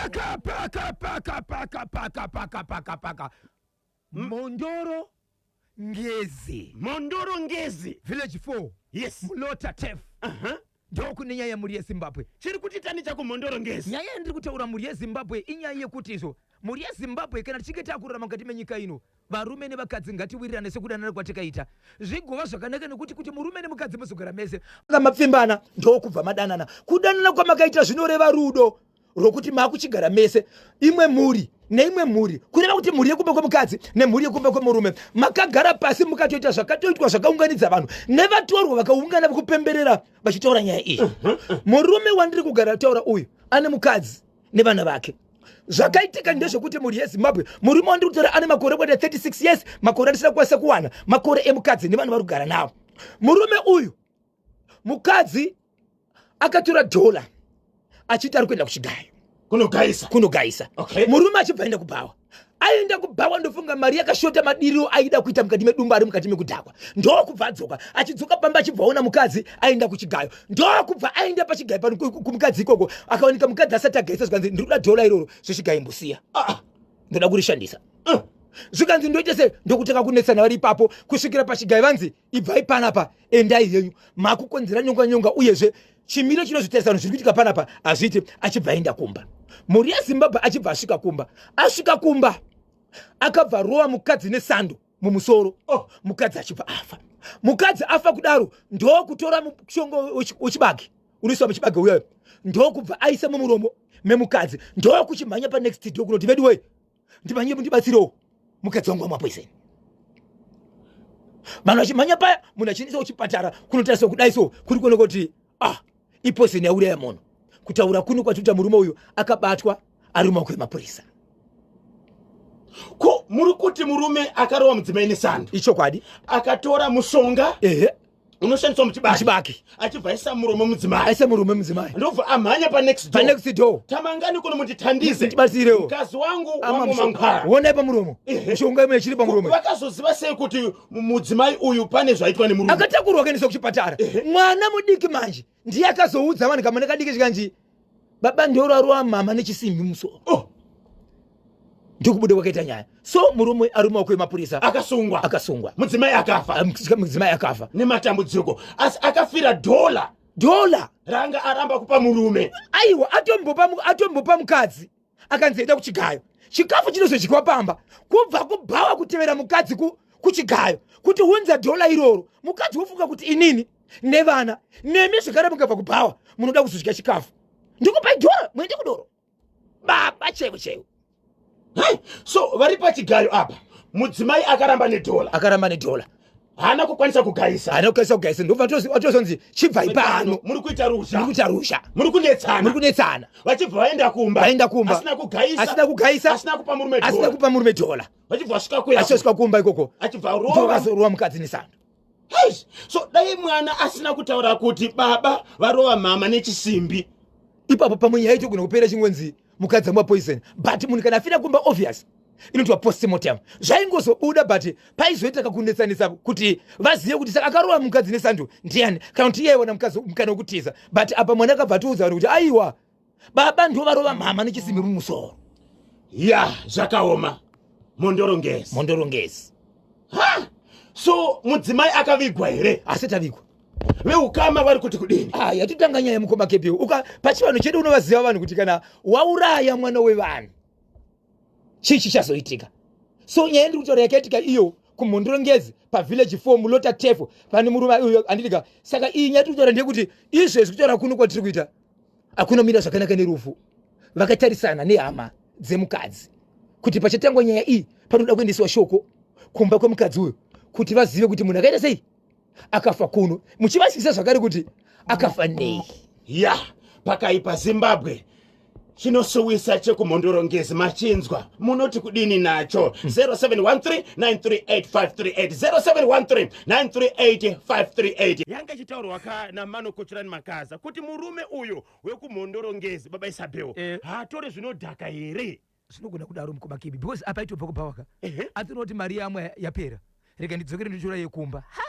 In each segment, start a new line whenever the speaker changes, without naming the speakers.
Paka paka paka paka paka paka paka paka Mhondoro Ngezi.
Mhondoro Ngezi.
Village 4.
Yes.
Mulota Turf. Ndokune nyaya yemhuri yeZimbabwe.
Chiri kutitani chakuMhondoro Ngezi?
Nyaya yandiri kutaura mhuri yeZimbabwe inyaya yekuti izvo mhuri yeZimbabwe kana tichinge takurarama mukati menyika ino varume nevakadzi ngatiwirirane sekudanana kwatakaita zvigova zvakanaka nekuti kuti murume nemukadzi muzogara mese mapfimbana ndokubva madanana. Kudanana kwamakaita zvinoreva rudo rwokuti makuchigara mese imwe mhuri neimwe mhuri, kureva kuti mhuri yekumba kwemukadzi nemhuri yekumba kwemurume makagara pasi mukatoita zvakatoitwa zvakaunganidza vanhu nevatorwa vakaungana kupemberera vachitaura nyaya iyi. Murume wandiri kugara taura uyu ane mukadzi nevana vake. Zvakaitika ndezvekuti mhuri yeZimbabwe, murume wandiri kutaura ane makore kuita 36 years, makore andisina kukwanisa kuwana makore emukadzi nevanhu vari kugara navo. Murume uyu, mukadzi akatora dhola achiti ari kuenda kuchigayo
kunogaisa
kunogaisa.
Okay.
Murume achibva aenda kubhawa, aenda kubhawa ndofunga mari yakashota madiriro aida kuita mukati medumba ari mukati mekudhakwa, ndokubva adzoka. Achidzoka pamba achibva aona mukadzi aenda kuchigayo, ndokubva aenda pachigayo pano kumukadzi ikoko, akawanika mukadzi asati agaisa. Zvikanzi ndiri kuda dhola iroro zvechigayo mbosiya, ndoda kurishandisa. Zvikanzi ndoite sei? Ndokutanga kunetsana vari ipapo kusvikira pachigayo vanzi ibvai panapa, endai henyu, makukonzera nyonga nyonga, uyezve chimiro chinozvitarisa vanhu zviri kuitika panapa hazviiti. Achibva aenda kumba mhuri yeZimbabwe, achibva asvika kumba, asvika kumba akabva rova mukadzi nesando mumusoro.
Oh.
Mukadzi achibva afa. Mukadzi afa kudaro ndokutora mushonga wechibage unoiswa muchibage uyoyo, ndokubva aisa mumuromo memukadzi, ndokuchimhanya panext door kunoti veduwei, ndimhanye mundibatsirewo, mukadzi wangu wamwa poison. Vanhu vachimhanya paya, munhu achiendesa kuchipatara kunotarisa kudai so kuri kuona kuti ah, ipoison yauraya munhu. Kutaura kuno kwatikuita murume uyu akabatwa ari mumaoko emapurisa.
Ko muri kuti murume akarova mudzimai nesando?
Ichokwadi.
Akatora mushonga
ehe
unoshandiswa muchibage
Muchibage.
Achibva aisa muromo mudzimai.
Aisa murume mudzimai.
Ndobva amhanya panext door.
Panext door.
Tamangani kuno mundithandize.
Ndibatsirewo.
Mukadzi wangu
Ama
wangu
mushonga.
mangwara.
Wonai pamuromo. Mushonga imwe ichiri pamuromo.
Vakazoziva sei kuti mudzimai uyu pane zvaitwa nemurume?
Akatakurwa akaendeswa kuchipatara. Mwana mudiki manje ndiye akazoudza vanhu, kamwana kadiki chikanzi baba ndorarwa mama nechisimbi musoro.
Oh.
Ndokubuda kwakaita nyaya. So murume ari mumaoko emapurisa.
Akasungwa.
Akasungwa.
Mudzimai akafa.
Mudzimai akafa.
Nematambudziko, asi akafira dhola.
Dhola.
Ranga aramba kupa murume.
Aiwa, atombopa mukadzi, akanzi enda kuchigayo, chikafu chinozodyiwa pamba. Kubva kubhawa kutevera mukadzi kuchigayo kuti hunza dhola iroro, mukadzi wofunga kuti inini nevana nemi zvekare mukabva kubhawa munoda kuzodya chikafu, ndikupai dhola muende kudoro, baba chaivo chaivo.
Hey, so vari pachigayo apa, mudzimai akaramba nedhola.
Akaramba nedhola.
Haana kukwanisa kugaisa.
Haana kukwanisa kugaisa, ndobva atozonzi chibvai pano.
Muri kuita ruzha.
Muri kuita ruzha.
Muri kunetsana.
Muri kunetsana.
Vachibva vaenda kumba.
Vaenda kumba.
Asina kugaisa.
Asina kugaisa.
Asina kupa murume dhola.
Asina kupa murume dhola.
Vachibva vasvika kuya.
Achosvika kumba ikoko.
Achibva rova.
Ndovazorova mukadzi nesando.
Hey, so dai mwana asina kutaura kuti baba varova mama nechisimbi.
Ipapo pamwe nyaya itogona kupera chingonzi mukadzi amwa poison, but munhu kana afira kumba obvious inoitwa postmortem, zvaingozobuda, but paizoita kakunetsanisa kuti vazive kuti saka akarova mukadzi nesando ndiani, kana kuti iye aiwana mukadzi mukana wekutiza. But apa mwana akabva atiudza vanhu kuti aiwa, baba ndo varova mama nechisimbi mumusoro.
Ya, zvakaoma. Mhondoro Ngezi.
Mhondoro Ngezi.
Ha! So mudzimai akavigwa here?
Asati avigwa.
Veukama vari kuti kudini?
Ah, yatotanga nyaya mukoma Kepiwo. Uka pachivanhu chedu unovaziva vanhu kuti kana wauraya mwana wevanhu chii chichazoitika. So nyaya ndiri kutaura yakaitika iyo kuMhondoro Ngezi pavillage 4 Mulota Tefo pane murume uyo anditika. Saka iyi nyaya tiri kutaura ndeyekuti izvezvi kutaura kuno kwatiri kuita hakuna mira zvakanaka nerufu, vakatarisana nehama dzemukadzi kuti pachatangwa nyaya iyi panoda kuendeswa shoko kumba kwemukadzi uyu kuti vazive kuti munhu akaita sei akafa kuno, muchivazivisa zvakare kuti akafa nei.
Ya, pakaipa Zimbabwe. Chinosuwisa chekuMhondoro Ngezi machinzwa, munoti kudini nacho? 0713938538, 0713938538. Yanga ichitaurwa ka naManokochorani Makaza kuti murume uyu wekuMhondoro Ngezi, baba Isabel, haatore zvinodhaka here?
Zvinogona kudaro mukoma Kibi, because apa aitobva kubhawaka, atinoti mari yamwe yapera, rega ndidzokere nditora yekumba. Ha!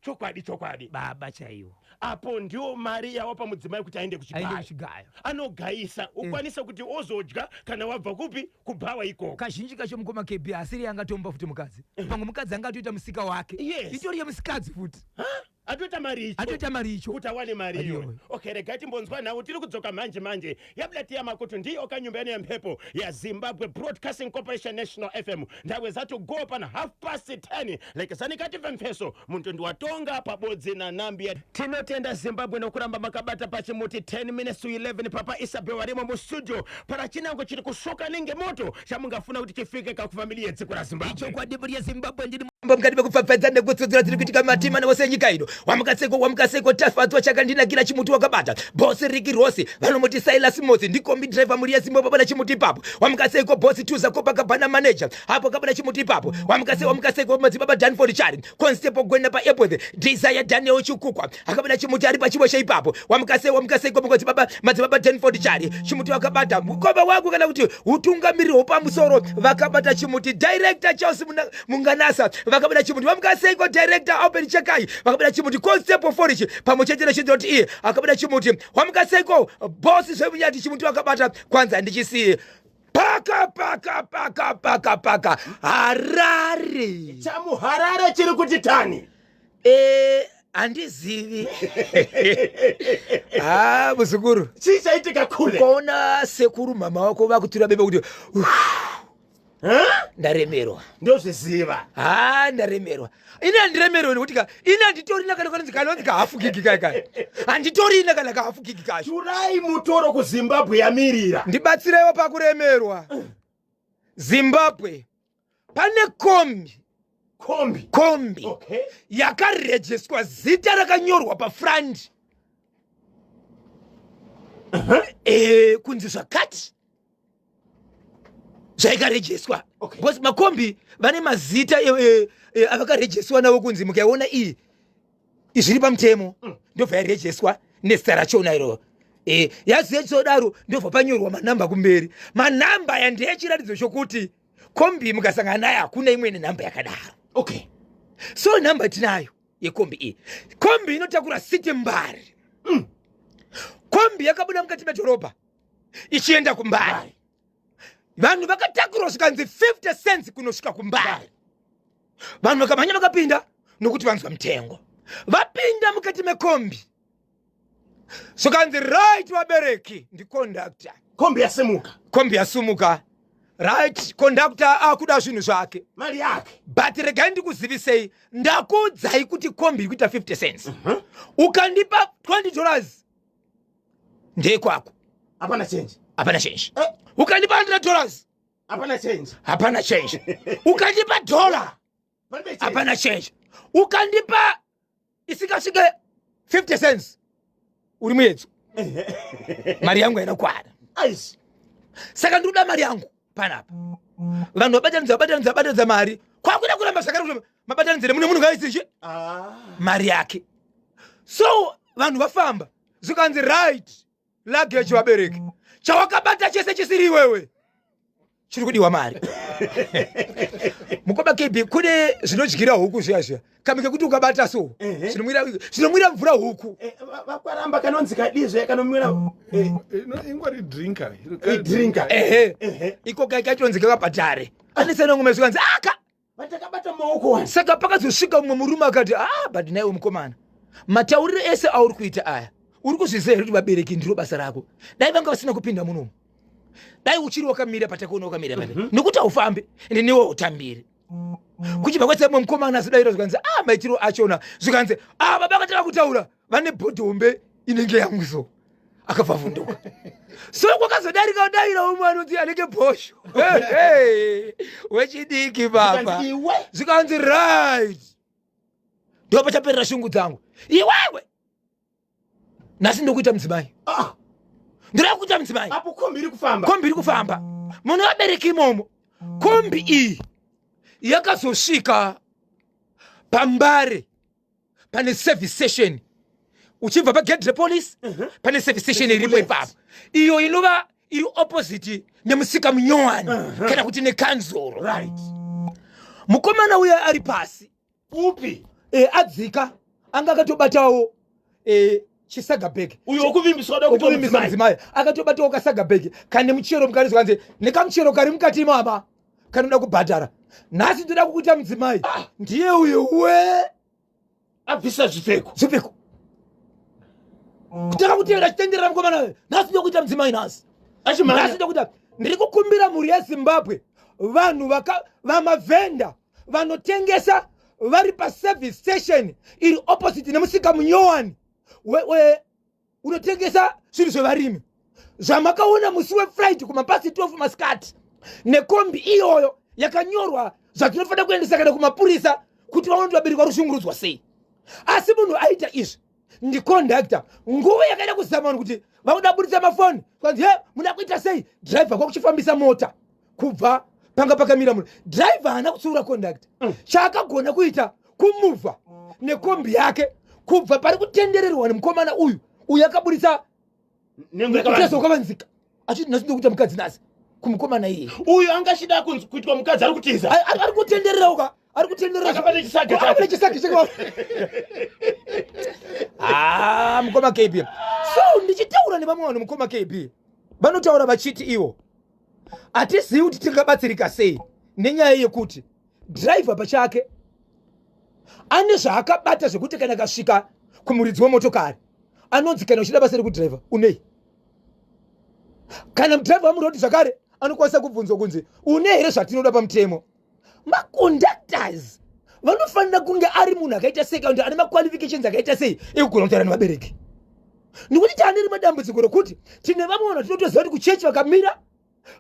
Chokwadi, chokwadi.
Baba chaiwo.
Apo ndiwo mari yawapa mudzimai kuti aende
Aende
kuchigayo.
kuchigayo.
Anogayisa ukwanise kuti ozodya kana wabva kupi kubhawa ikoko.
Kazhinji kacho mukoma KB asiri angatomba futi mukadzi. Pamwe mukadzi angatoita musika wake. Itori yemusikadzi futi.
Ha? Atoita mari icho.
Atoita mari icho.
Kuti awane mari
Mari
iyoyo.
iyoyo.
Okay, regai timbonzwa nhau. Tiri kudzoka manje manje. Yabuda tiya makutu ndiyo kanyumba yene yemhepo yaZimbabwe Broadcasting Corporation National FM. Ndawe zatu go pana 10:30. Lekezani kati vemfeso muntu ndiwatonga pabodzi na Nambia. Tinotenda Zimbabwe nokuramba makabata pachimuti 10 minutes to 11. Papa Isabel varimo mustudio. Para chinango chiri kusvoka nenge moto chamungafuna kuti chifike kakufamilia yedziko raZimbabwe.
Ichokwadi mhuri yeZimbabwe ndiri mumba mukati mekupfapfaidza nekutsudzura dziri kuitika matima newose enyika ino. Wamukaseko wamukaseko tafadzwa chakandinakira chimuti wakabata. Boss Ricky Rossi vanomuti Silas Motsi ndikombi driver mhuri yeZimbabwe vabata chimuti ipapo. Wamukaseko boss Tuza Copacabana manager apo akabata chimuti ipapo. Wamukaseko wamukaseko madzibaba Danford Chari Constable Gwena pa airport Desire Daniel Chikukwa akabata chimuti ari pachiweshe ipapo. Wamukaseko wamukaseko madzibaba madzibaba Danford Chari chimuti wakabata mukoma wangu kana kuti utungamiriri hwepamusoro vakabata chimuti. Director Charles Munganasa vakabata chimuti. Wamukaseko director Albert Chekai vakabata chimuti. Constable Forish pamwe chete nechidoti iye akabata chimuti. Wamukaseko boss Zvemunyati chimuti wakabata kwanza ndichisiye. Paka paka paka paka paka Harare.
Chamuharare chiri kuti tani?
Handizivi. Ha, muzukuru.
Chii chaitika kule?
Ukaona sekuru mama wako vakutura bebe kuti
Ha?
Ndaremerwa.
Ndozviziva.
Ha, ndaremerwa. Ini handiremerwe nekuti ka ini handitorina kana kanonzi kanonzi kahafu gigi kai kai. Handitorina kana kahafu gigi kacho.
Turai mutoro kuZimbabwe yamirira.
Ndibatsireiwo pakuremerwa. Zimbabwe pane kombi.
Kombi.
Kombi.
Okay.
Yakarejeswa zita rakanyorwa pafront. Kunzi zvakati zvaikarejeswa.
Okay.
Because makombi vane mazita avakarejeswa navo kunzi mukaiona iyi izviri pamutemo ndobva yarejeswa nezita rachona iroro. Yazodaro ndobva panyorwa manhamba kumberi. Manhamba aya ndeyechiratidzo chokuti kombi mukasangana nayo hakuna imwe nenhamba yakadaro.
Okay.
So nhamba tinayo yekombi iyi. Kombi inotakura city Mbare. Kombi yakabuda mukati medhorobha ichienda kuMbare. Vanhu vakatakurwa zvikanzi 50 cents kunosvika kuMbare. Vanhu vakamhanya vakapinda nokuti vanzwa mutengo. Vapinda mukati mekombi. Zvikanzi right vabereki ndi conductor.
Kombi yasimuka.
Kombi yasimuka. Right, conductor akuda zvinhu zvake.
Mari yake.
But regai ndikuzivisei, ndakuudzai kuti kombi iri kuita 50 cents. Ukandipa twenty dollars ndekwako.
Hapana change.
Hapana change. Ukandipa hundred dollars.
Hapana change.
Hapana change. Ukandipa dollar. Hapana change. Ukandipa isikasvike 50 cents. Uri muyedzo. Mari yangu haina kukwana.
Aish.
Saka ndinoda mari yangu panapa. Vanhu vabatanidza, vabatanidza, vabatanidza mari. Kwakuda kuramba zvakare kuti mabatanidzire mune munhu ngaisi chi? Mari yake. So vanhu vafamba zvikanzi right luggage vabereki. Chawakabata chese chisiri iwewe. Chiri kudiwa mari. Mukoma KB kune zvinodyira huku zviya zviya. Kamwe kekuti ukabata so, zvinomwira mvura huku.
Vakwaramba kanonzi kadizve kanomwira,
No, ingwari drinker.
Drinker.
Iko kai kaitonzi kakabhadhare. Ane sena ngome zvikanzi aka.
Vatakabata maoko wani.
Saka pakazosvika mumwe murume akati, but naiwe mukomana. Matauriro ese auri kuita aya. Uri kuzviziva here kuti vabereki ndiro basa rako? Dai vanga vasina kupinda munomu. Dai uchiri wakamira patakaona wakamira pano. Nekuti haufambi, ende newe hautambiri. Kuchibva kwese mumwe mukomana azodaira zvikanzi, maitiro achona. Zvikanzi, baba vakatanga kutaura, vane bhodhi hombe inenge yangu so. Akabva avhunduka. So kwakazodarika kudaira umwe anonzi anenge bhosho. Hey, hey, wechidiki baba.
Zvikanzi iwe.
Zvikanzi right. Ndipo pachaperera shungu dzangu. Iwewe. Nhasi ndokuita mudzimai. Ndinoda kuita mudzimai.
Apo kombi iri kufamba.
Kombi iri kufamba. Muno vabereki imomo. Kombi iyi yakazosvika paMbare pane service station. Uchibva pa gate repolice, pane service station iripo ipapo. Iyo inova iri opposite nemusika munyowani, kana kuti nekanzuro. Mukomana uya ari pasi.
Upi?
Adzika. Anga akatobatawo chisaga bag.
Uyo wekuvimbiswa da
kuvimbisa mudzimai akatobatawo kasaga bag kane muchero mukati, zvikanzi nekamuchero kari mukati mama kanoda kubhadhara. Nhasi ndoda kukuita mudzimai.
Ah.
Ndiye uyo we
Abvisa zvipfeko.
Zvipfeko. Kutanga kutevera chitenderera mukomana. Nhasi ndoda kuita mudzimai nhasi.
Achimhanya.
Nhasi ndokuita. Ndiri kukumbira mhuri yeZimbabwe, vanhu vaka vamavhenda vanotengesa vari paservice station iri opposite nemusika munyowani unotengesa zvinhu zvevarimi, zvamakaona musi weFriday kumapasi 12 masikati nekombi iyoyo yakanyorwa zvatinofanira kuendesa kana kumapurisa kuti vaone kuti vabereki vari kushungurudzwa sei. Asi munhu aita izvi ndikondakta. Nguva yakaida kuzama vanhu kuti vakuda budisa mafoni, kwanzi, "He, muda kuita sei?" Dhiraivha kwakuchifambisa mota kubva panga pakamira munhu. Dhiraivha haana kutsiura kondakta. Chaakagona kuita kumuvha nekombi yake kubva pari kutendererwa nemukomana uyu. Uyu akaburitsa
Nengo
mutezo
yakavanzika.
wakavanzika achiti, "Nhasi ndokuita mukadzi nhasi," kumukomana iye.
Uyu anga achida kuitwa mukadzi ari kutiza.
Ari kutenderera uka, ari kutenderera.
Akabata chisaga chake.
Akabata chisaga chake. Ah, mukoma KB, so ndichitaura nevamwe vanhu, mukoma KB, vanotaura vachiti ivo hatizivi kuti tingabatsirika sei nenyaya yekuti dhiraivha pachake ane zvaakabata zvekuti kana akasvika kumuridzi wemotokari anonzi, "Kana uchida basa rekudhiraivha, unei?" Kana mudhiraivha wamurodi zvakare anokwanisa kubvunzwa kunzi, "Une here zvatinoda pamutemo?" Maconductors vanofanira kunge ari munhu akaita sei, kana kuti ane maqualifications akaita sei ekugona kutaura nevabereki? Nekuti taane rimwe dambudziko rokuti tine vamwe vanhu vatinotoziva kuti kuchechi vakamira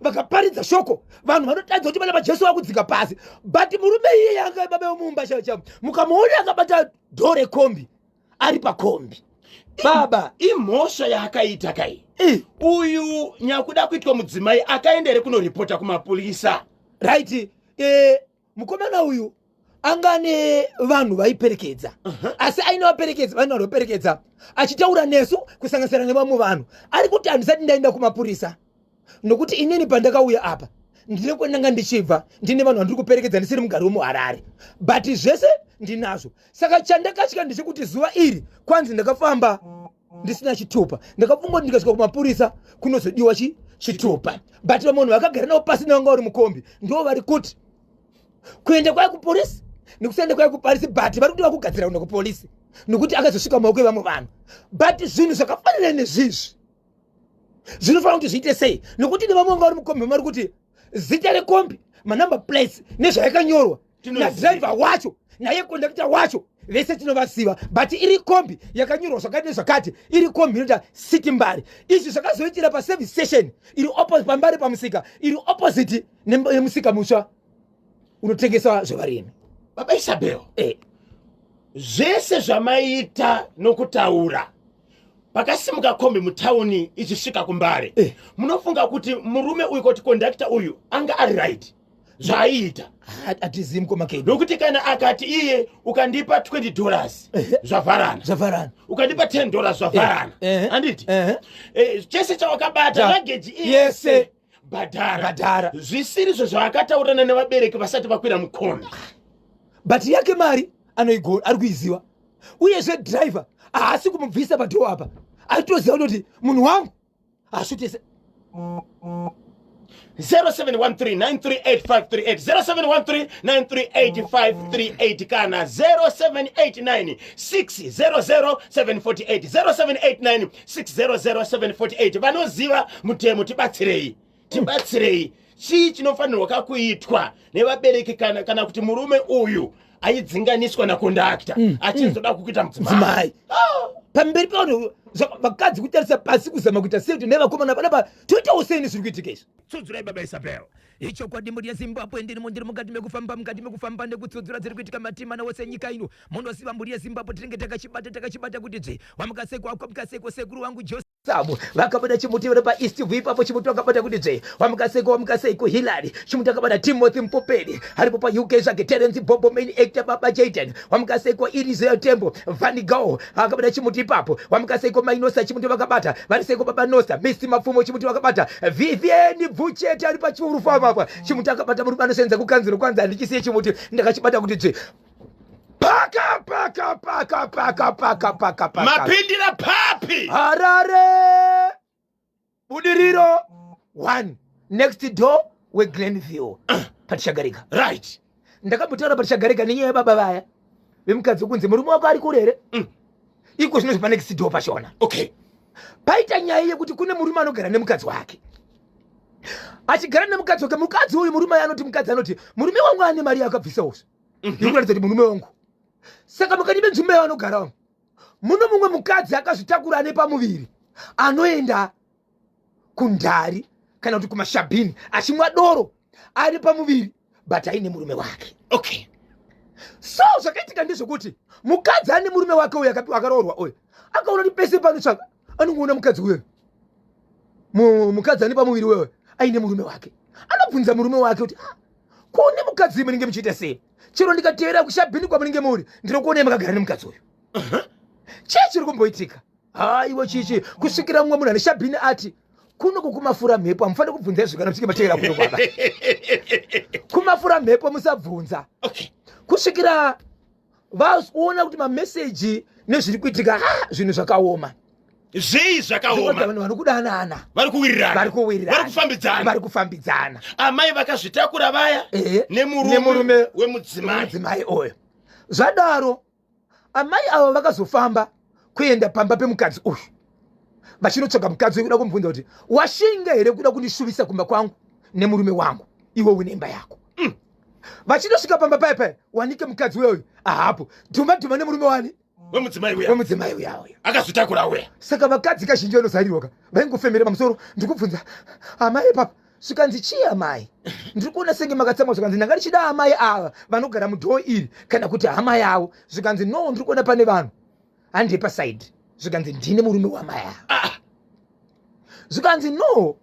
vakaparidza shoko, vanhu vanotadza kuti vana vaJesu vakudzika pasi. But murume iyeye anga baba vemumba chaivo chaivo, mukamuona akabata dhoo rekombi, ari pakombi, baba.
Imhosva yaakaita kai?
Eh.
Uyu nyakuda kuitwa mudzimai akaenda here kunoripota kumapurisa?
Right, mukomana uyu anga ane vanhu vaiperekedza, asi aine vaperekedza, vanhu vanoperekedza achitaura nesu kusanganisira nevamwe vanhu, ari kuti, "Handisati ndaenda kumapurisa nokuti inini pandakauya apa ndine kwandanga ndichibva, ndine vanhu vandiri kuperekedza, ndisiri mugari wemuHarare, but zvese ndinazvo. Saka chandakatya ndechekuti zuva iri kwanzi ndakafamba ndisina chitupa, ndakafunga kuti ndikasvika kumapurisa kunozodiwa chitupa." But vamwe vanhu vakagara navo pasi nevanga vari mukombi ndo vari kuti kuenda kwaye kupolisi nekusaenda kwaye kupolisi, but vari kuti vakugadzira kuenda kupolisi nekuti akazosvika mumaoko evamwe vanhu. But zvinhu zvakafanana nezvizvi zvinofanira kuti zviite sei? Nekuti nevamwe vanga vari mukombi vari kuti zita rekombi, manumber plates nezvayakanyorwa
Tinoziva.
Nadhiraivha wacho naye kondakita wacho vese tinovaziva, but iri kombi yakanyorwa zvakati nezvakati, iri kombi inoita City Mbare. Izvi zvakazoitira paservice station iri opposite paMbare pamusika iri opposite nemusika mutsva unotengesa zvevarimi.
Baba Isabel,
eh.
zvese zvamaita nokutaura, pakasimuka kombi mutauni ichisvika kuMbare, munofunga kuti murume uyu, kuti kondakta uyu, anga ari right zvaaiita?
Hatizivi, mukoma KB.
Nokuti kana akati iye, "Ukandipa $20, zvavharana,"
Zvavharana.
"Ukandipa $10, zvavharana," handiti?
Ehe.
Chese chawakabata, luggage
Yese.
yese, bhadhara.
Bhadhara.
Zvisirizvo zvaakataurirana nevabereki vasati vakwira mukombi.
But yake mari anoigona, ari kuiziva. Uyezve dhiraivha haasi kumubvisa padhoo apa, aritoziva kutoti munhu wangu hasvutese.
0713938538, 0713938538 kana 0789600748, 0789600748. Vanoziva mutemo, tibatsirei, tibatsirei. Chii chinofanirwa kakuitwa nevabereki kana kuti murume uyu aidzinganiswa nakondakta achizoda kukuita mudzimai?
Mudzimai pamberi pavanhu, vakadzi kutarisa pasi, kuzama kuita sei kuti nevakomana panapa toitawo sei nezviri kuitika izvi?
Tsudzirai, baba Isabel.
Ichokwadi, mhuri yeZimbabwe, ndirimo, ndiri mukati mekufamba, mukati mekufamba nekutsudzura dziri kuitika matimana wose nyika ino. Munosiva, mhuri yeZimbabwe, tinenge takachibata, takachibata kuti dzve. Wamukaseko, wakamukaseko, sekuru wangu Josabo vakabata chimuti vari paEast V ipapo, chimuti vakabata kuti dzve. Wamukaseko, wamukaseko, Hillary, chimuti akabata. Timothy Mupoperi aripo paUK zvake. Terence Bobo, main actor, baba Jaden, wamukaseko. Irizoya Tembo Vanigo akabata chimuti ipapo. Wamukaseko, Mainosa, chimuti vakabata. Variseko, baba Nosa. Mr Mapfumo, chimuti vakabata. Vivian Bvuchete ari pachiuru farm apa, chimuti akabata. Murume anosenza kukanzuro, kwanzi, "Handichisiye chimuti, ndakachibata kuti dzve." Paka paka paka paka paka paka paka.
Mapindira papi?
Harare Budiriro 1 next door weGlenview patichagarika.
Right.
Ndakambotaura patichagarika nenyaya yababa vaya vemukadzi wekunzi murume wako ari kure here? Iko zvino zvepa next door pachona.
Okay.
Paita nyaya yekuti kune murume anogara nemukadzi wake. Achigara nemukadzi wake, mukadzi uyu murume anoti mukadzi anoti murume wangu ane mari yaakabvisa usu. Ikuratidza kuti murume wangu. Saka mukati menzvimbo yavanogara muno mumwe mukadzi akazvitakura ane pamuviri anoenda kundari kana kuti kumashabhini achimwa doro ari pamuviri but aine murume wake.
Okay.
So zvakaitika ndezvekuti mukadzi ane murume wake uyu akaroorwa uyu akaona kuti pese panotsvaka anongoona mukadzi uyoyo mukadzi ane pamuviri wewe aine murume wake. Anobvunza murume wake kuti kune mukadzi munenge muchiita sei? Chero ndikateera kushabhini kwamunenge muri ndinokuonai makagara nemukadzi uyu. Chii chiri kumboitika? Haiwa chichi kusvikira mumwe munhu ane shabhini ati kuno kukumafura mhepo hamufaniri kubvunza izvo kana muchinge mateera kuno kwaba. Kumafura mhepo musabvunza.
Okay.
Kusvikira vaona kuti mameseji nezviri kuitika zvinhu zvakaoma.
Zvii zvakaoma?
Vanhu vari kudanana.
Vari kuwirirana.
Vari kuwirirana.
Vari kufambidzana.
Vari kufambidzana.
Amai vakazvitakura vaya nemurume wemudzimai.
Wemudzimai uyu. Zvadaro amai ava vakazofamba kuenda pamba pemukadzi uyu vachinotsvaga mukadzi uyu kuda kumubvunza kuti washinga here kuda kundishuvisa kumba kwangu nemurume wangu iwe une imba yako. Vachinosvika pamba paya paya wanike mukadzi uyoyo ahapo dhuma dhuma nemurume wani
wemudzimai uya.
Wemudzimai uya uya.
Akazvitakura uya.
Saka vakadzi kazhinji vanozarirwa ka vaingofemera pamusoro ndikubvunza amai papa zvikanzi chii amai ndiri kuona senge makatsamwa zvikanzi ndanga ndichida amai ava vanogara mudhoo iri kana kuti hama yavo zvikanzi no ndiri kuona pane vanhu handiye pasaidi zvikanzi ndine murume wamai ava zvikanzi no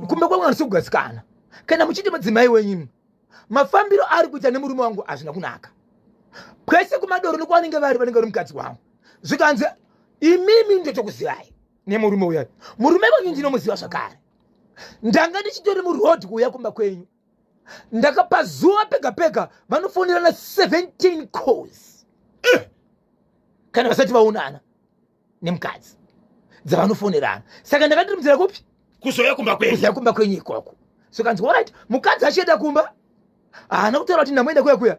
kumba kwangu handisi kugadzikana kana muchiti mudzimai wenyu mafambiro ari kuita nemurume wangu hazvina kunaka kwese kumadoro nekwavanenge vari vanenge vari mukadzi wangu zvikanzi imimi ndotokuzivai nemurume uya murume wenyu ndinomuziva zvakare ndanga ndichitori muroad kuuya kumba kwenyu ndakapa zuva pega pega vanofonerana 17 calls kana vasati vaonana nemukadzi dzavanofonerana saka ndakandiri munzira kupi
kuzouya kumba kwenyu
kuzouya kumba kwenyu ikoko zvikanzi alright mukadzi achienda kumba haana kutaura kuti ndamoenda kuya kuya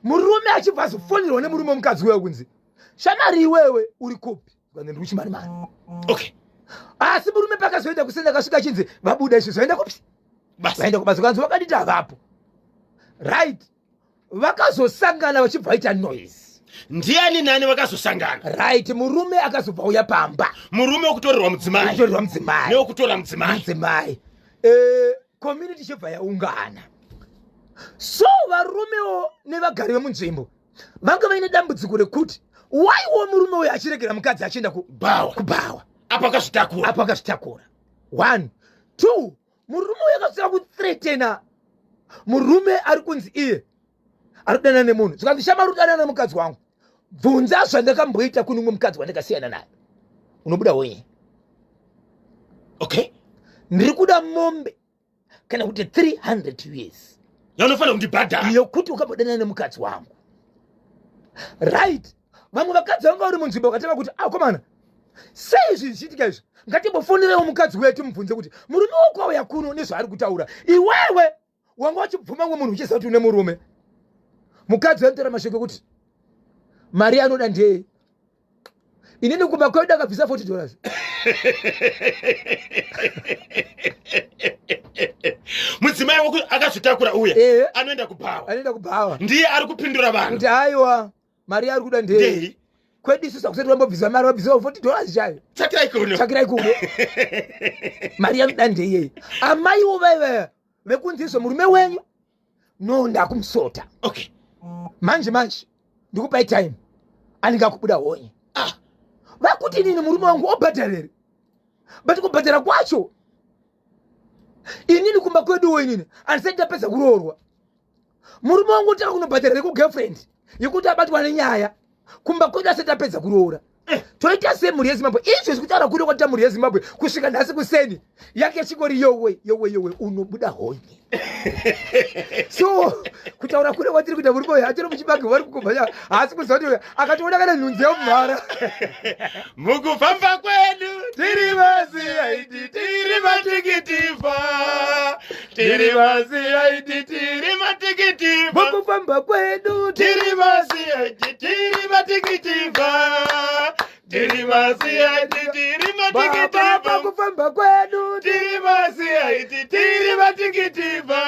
murume achibva azofonerwa nemurume wemukadzi uya kunzi shamari iwewe uri kupi zvikanzi ndiri kuchimanimani.
Okay.
Asi murume pakazoenda kusenda akasvika achinzi vabuda izvi zvaenda kupi vaenda kubasa zvikanzi vakaditi havapo right vakazosangana vachibva vaita noise
ndiani nani vakazosangana
right murume akazobva uya pamba
murume wekutorerwa mudzimai
wekutorerwa mudzimai
newekutora mudzimai
mudzimai community chibva yaungana so varumewo nevagari vemunzvimbo vanga vaine dambudziko rekuti waiwo murume uyu achiregera mukadzi achienda
kubhawa
kubhawa
apo akazvitakura
apo akazvitakura 1 2 murume uyu akasvika kuthreatena murume ari kunzi iye ari kudanana nemunhu zvikanzi shama ari kudanana nemukadzi wangu bvunza zvandakamboita kune umwe mukadzi wandakasiyana naye unobuda wenye
Okay.
Ndiri kuda mombe kana kuti 300 years
yaunofanira kundibhadhara
yokuti ukambodanana nemukadzi wangu right vamwe vakadzi vanga vari munzvimbo vakatanga kuti akomana sei izvi zvichiitika izvi ngatimbofonerewo mukadzi wetu mubvunze kuti murume wako auya kuno nezvaari kutaura iwewe wanga uchibvuma mumwe munhu uchiziva kuti une murume mukadzi anotaura mashoko ekuti mari anoda ndei inini kumba kwedu akabvisa $40
mudzimai wako akazvitakura uya anoenda kubhawa
anoenda kubhawa
ndiye ari kupindura vanhu
kuti aiwa mari yaari kuda ndei kwedu isusu hakusati vambobvisa mari vabvisa $40 chayo
tsvakirai kuno
tsvakirai kuno mari yanoda ndeiyeyi amaiwo vaiva vekunzi izvo murume wenyu no ndakumusota
Okay.
Manje manje ndikupai time anenge akubuda honye vakuti inini murume wangu obhadhara here but kubhadhara kwacho inini kumba kweduwo inini handisati ndapedza kuroorwa murume wangu otanga kunobhadhara rekugirlfriend yekuti abatwa nenyaya kumba kwedu asati apedza kuroora. Toita sei, mhuri yeZimbabwe? Izvezvi kutaura kuri kwatita, mhuri yeZimbabwe, kusvika nhasi kuseni yake chingori yowe, yowe, yowe, unobuda honye. So kutaura kure kwatiri kuita, murume uyu achiri muchibage, vari kugobva, haasi kuziva kuti akatoona kana nhunzi yomumhara.
Mukufamba kwedu tiri vaCID, tiri matikitiva, tiri vaCID, tiri matikitiva.
Mukufamba kwedu
tiri vaCID, tiri matikitiva, tiri vaCID, tiri
baba.
Matikitiva.
Pakufamba kwedu
tiri vaCID, tiri matikitiva,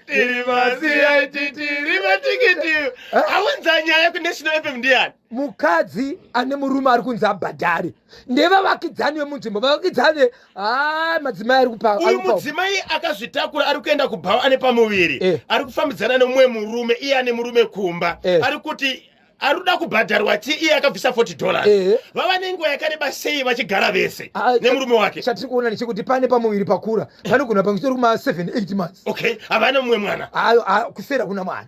tiri vaCID, tiri matikitiva. Aunza nyaya kuNational FM ndiani?
Mukadzi ane murume ari kunzi abhadhare ndevavakidzani vemunzvimbo, vavakidzani. Ha, madzimai ari kupa
Uyu mudzimai akazvitakura ari kuenda kubhawa ane pamuviri. Ari kufambidzana nemumwe murume, iye ane murume kumba. Ari kuti ari kuda kubhadharwa chi iye akabvisa $40. Vava nenguva yakareba sei vachigara vese nemurume wake?
Chatiri kuona ndechekuti pane pamuviri pakura, panogona pangitori kuma 7 8 months.
Okay, havana mumwe mwana?
Ayo, kusera kuna mwana.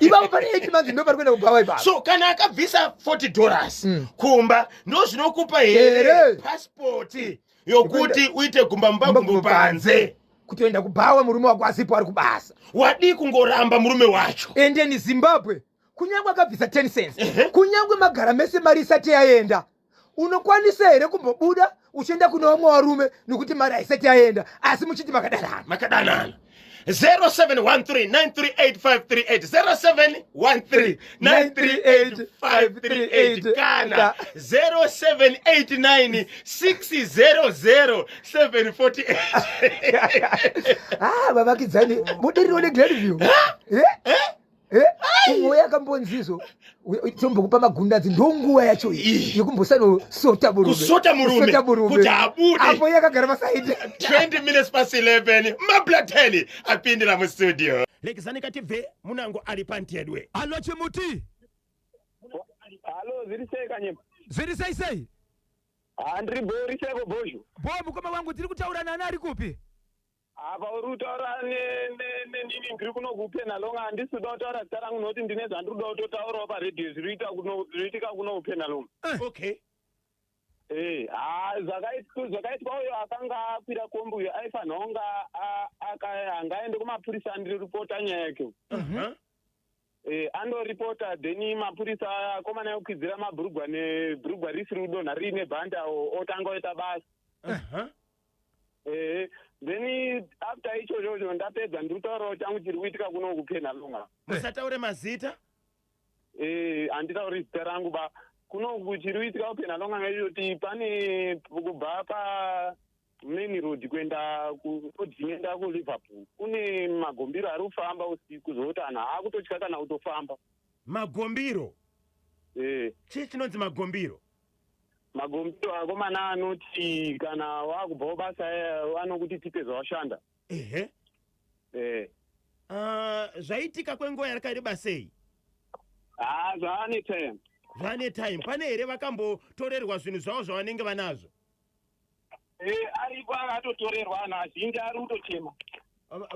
Ipapo pane 8 months, ndo pari kuenda kubhawa ipapo.
So kana akabvisa $40 kumba, ndo zvinokupa here
Here.
pasipoti yokuti uite gumba mumba, gumbo panze?
Kutoenda kubhawa murume wako asipo, ari kubasa.
Wadii kungoramba murume wacho?
Endeni Zimbabwe, kunyange akabvisa 10 cents, kunyange magara mese mari isati yaenda, unokwanisa here kumbobuda uchienda kune vamwe varume nekuti mari haisati yaenda, asi muchiti makadanana?
Makadanana. 0713938538, 0713938538 kana 0789600748.
Ah, vavakidzani mudiriro neGlenview. Umwe yakambonzizo tombokupa magundanzi, ndonguva yacho iyi yekumbosanosota murume.
Kusota murume.
Kusota murume.
Kuti abude.
Apo yakagara pasaidi.
20 minutes past 11, Mablateni apindira mustudio. Lekezani katibve munango ari pantedwe.
Alo, chimuti.
Halo, zviri sei, Kanyemba?
Zviri sei sei?
Handiri bho, seiko bhozho?
Bo, mukoma wangu, tiri kutaura nani, ari kupi?
Apa uri kutaura nenini, ndiri kuno kuPenhalonga. Handisi kuda kutaura zita rangu nokuti ndine zvandiri kuda kutotaurawo paredhiyo zviriitika kuno kuPenhalonga. Ha, zvakaitwa uyo akanga akwira kombi uyo aifanira kunga angaende kumapurisa andiripota nyaya yake. Andoripota, then mapurisa akomana ekukwidzira mabhurugwa nebhurugwa risiri kudonha riine bhanda otanga oita basa. Then after ichochocho ndapedza, ndiri kutaurawo changu chiri kuitika kuno kuPenhalonga.
Musataure mazita.
Handitauri zita rangu ba. Kuno chiri kuitika kuPenhalonga ngechoti pane kubva pa main road kuenda kuroad inoenda kuLiverpool, kune magombiro ari kufamba usiku zvokuti anhu aakutotya kana kutofamba.
Magombiro? Chii chinonzi magombiro?
Magombiro akomana anoti kana wakubvawo basa anokuti tipe zvawashanda.
Ah, zvaitika kwenguva yakareba sei?
Ha, zvaane time.
Zvane time. Pane here vakambotorerwa zvinhu zvavo zvavanenge vanazvo?
Aripo akatotorerwa, anhu azhinji ari kutochema.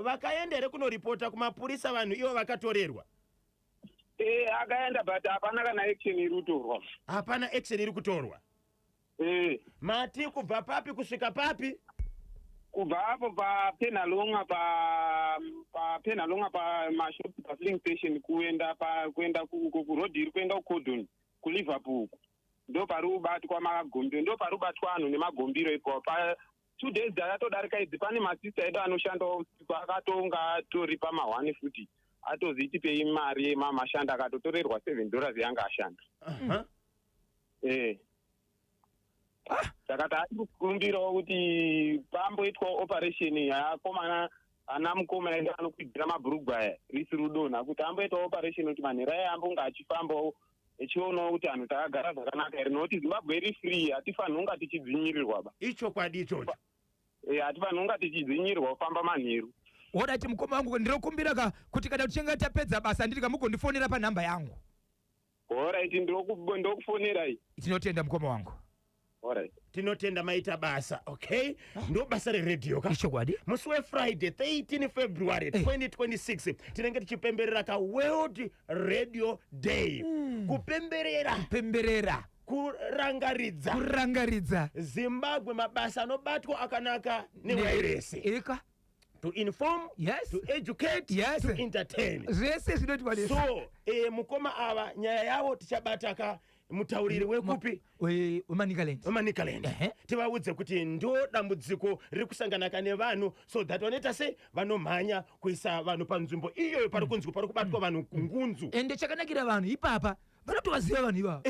Vakaenda here kunoripota kumapurisa vanhu ivo vakatorerwa?
Akaenda, but hapana kana action iri kutorwa.
Hapana action iri kutorwa. Mati kubva papi kusvika papi?
Kubva apo paPenhalonga, paPenhalonga pamashops, pafilling station, kuenda kuenda kurodhi iri kuenda kuCordon kuLiverpool, ndo pari kubatwa magombiro, ndo pari kubatwa anhu nemagombiro ipapo. Pa 2 days dzakatodarika idzi, pane masista edu anoshandawo usiku akatonga atori pamahwani futi, atozitipei mari yemamashanda, akatotorerwa $7 yanga ashanda. Saka takukumbirawo kuti pamboitwawo operation yaakomana ana mukoma edu anokwidzira mabhurugwa aya risiri kudonha, kuti amboitawo operation kuti manhero aya ambonge achifambawo echionawo kuti anhu takagara zvakanaka here, nokuti Zimbabwe iri free, hatifaniri kunga tichidzinyirirwa ba.
Ichokwadi ichocho.
Hatifaniri kunga tichidzinyirirwa kufamba manheru.
Alright, mukoma wangu, ndinokumbira ka kuti kana tichinge tapedza basa ndiri kamugondifonera panhamba yangu.
Alright, ndokufonerai.
Tinotenda, mukoma wangu.
Alright.
Tinotenda, maita basa. Okay, ndo basa reredhiyo ka.
Ichokwadi.
Musi weFriday 13 February 2026 tinenge tichipemberera ka World Radio Day, kupemberera,
pemberera,
kurangaridza,
kurangaridza
Zimbabwe, mabasa anobatwa akanaka newairesi,
eka
to inform, to educate, to entertain.
Zvese zvinoitwa nesu.
So mukoma ava, nyaya yavo tichabata ka mutauriri wekupi?
WeManicaland.
WeManicaland. Tivaudze kuti ndo dambudziko riri kusanganaka nevanhu, so that vanoita se vanomhanya kuisa vanhu panzvimbo iyoyo pari kunzwi pari kubatwa vanhu ngunzu.
Ende chakanakira vanhu ipapa, vanotovaziva vanhu ivava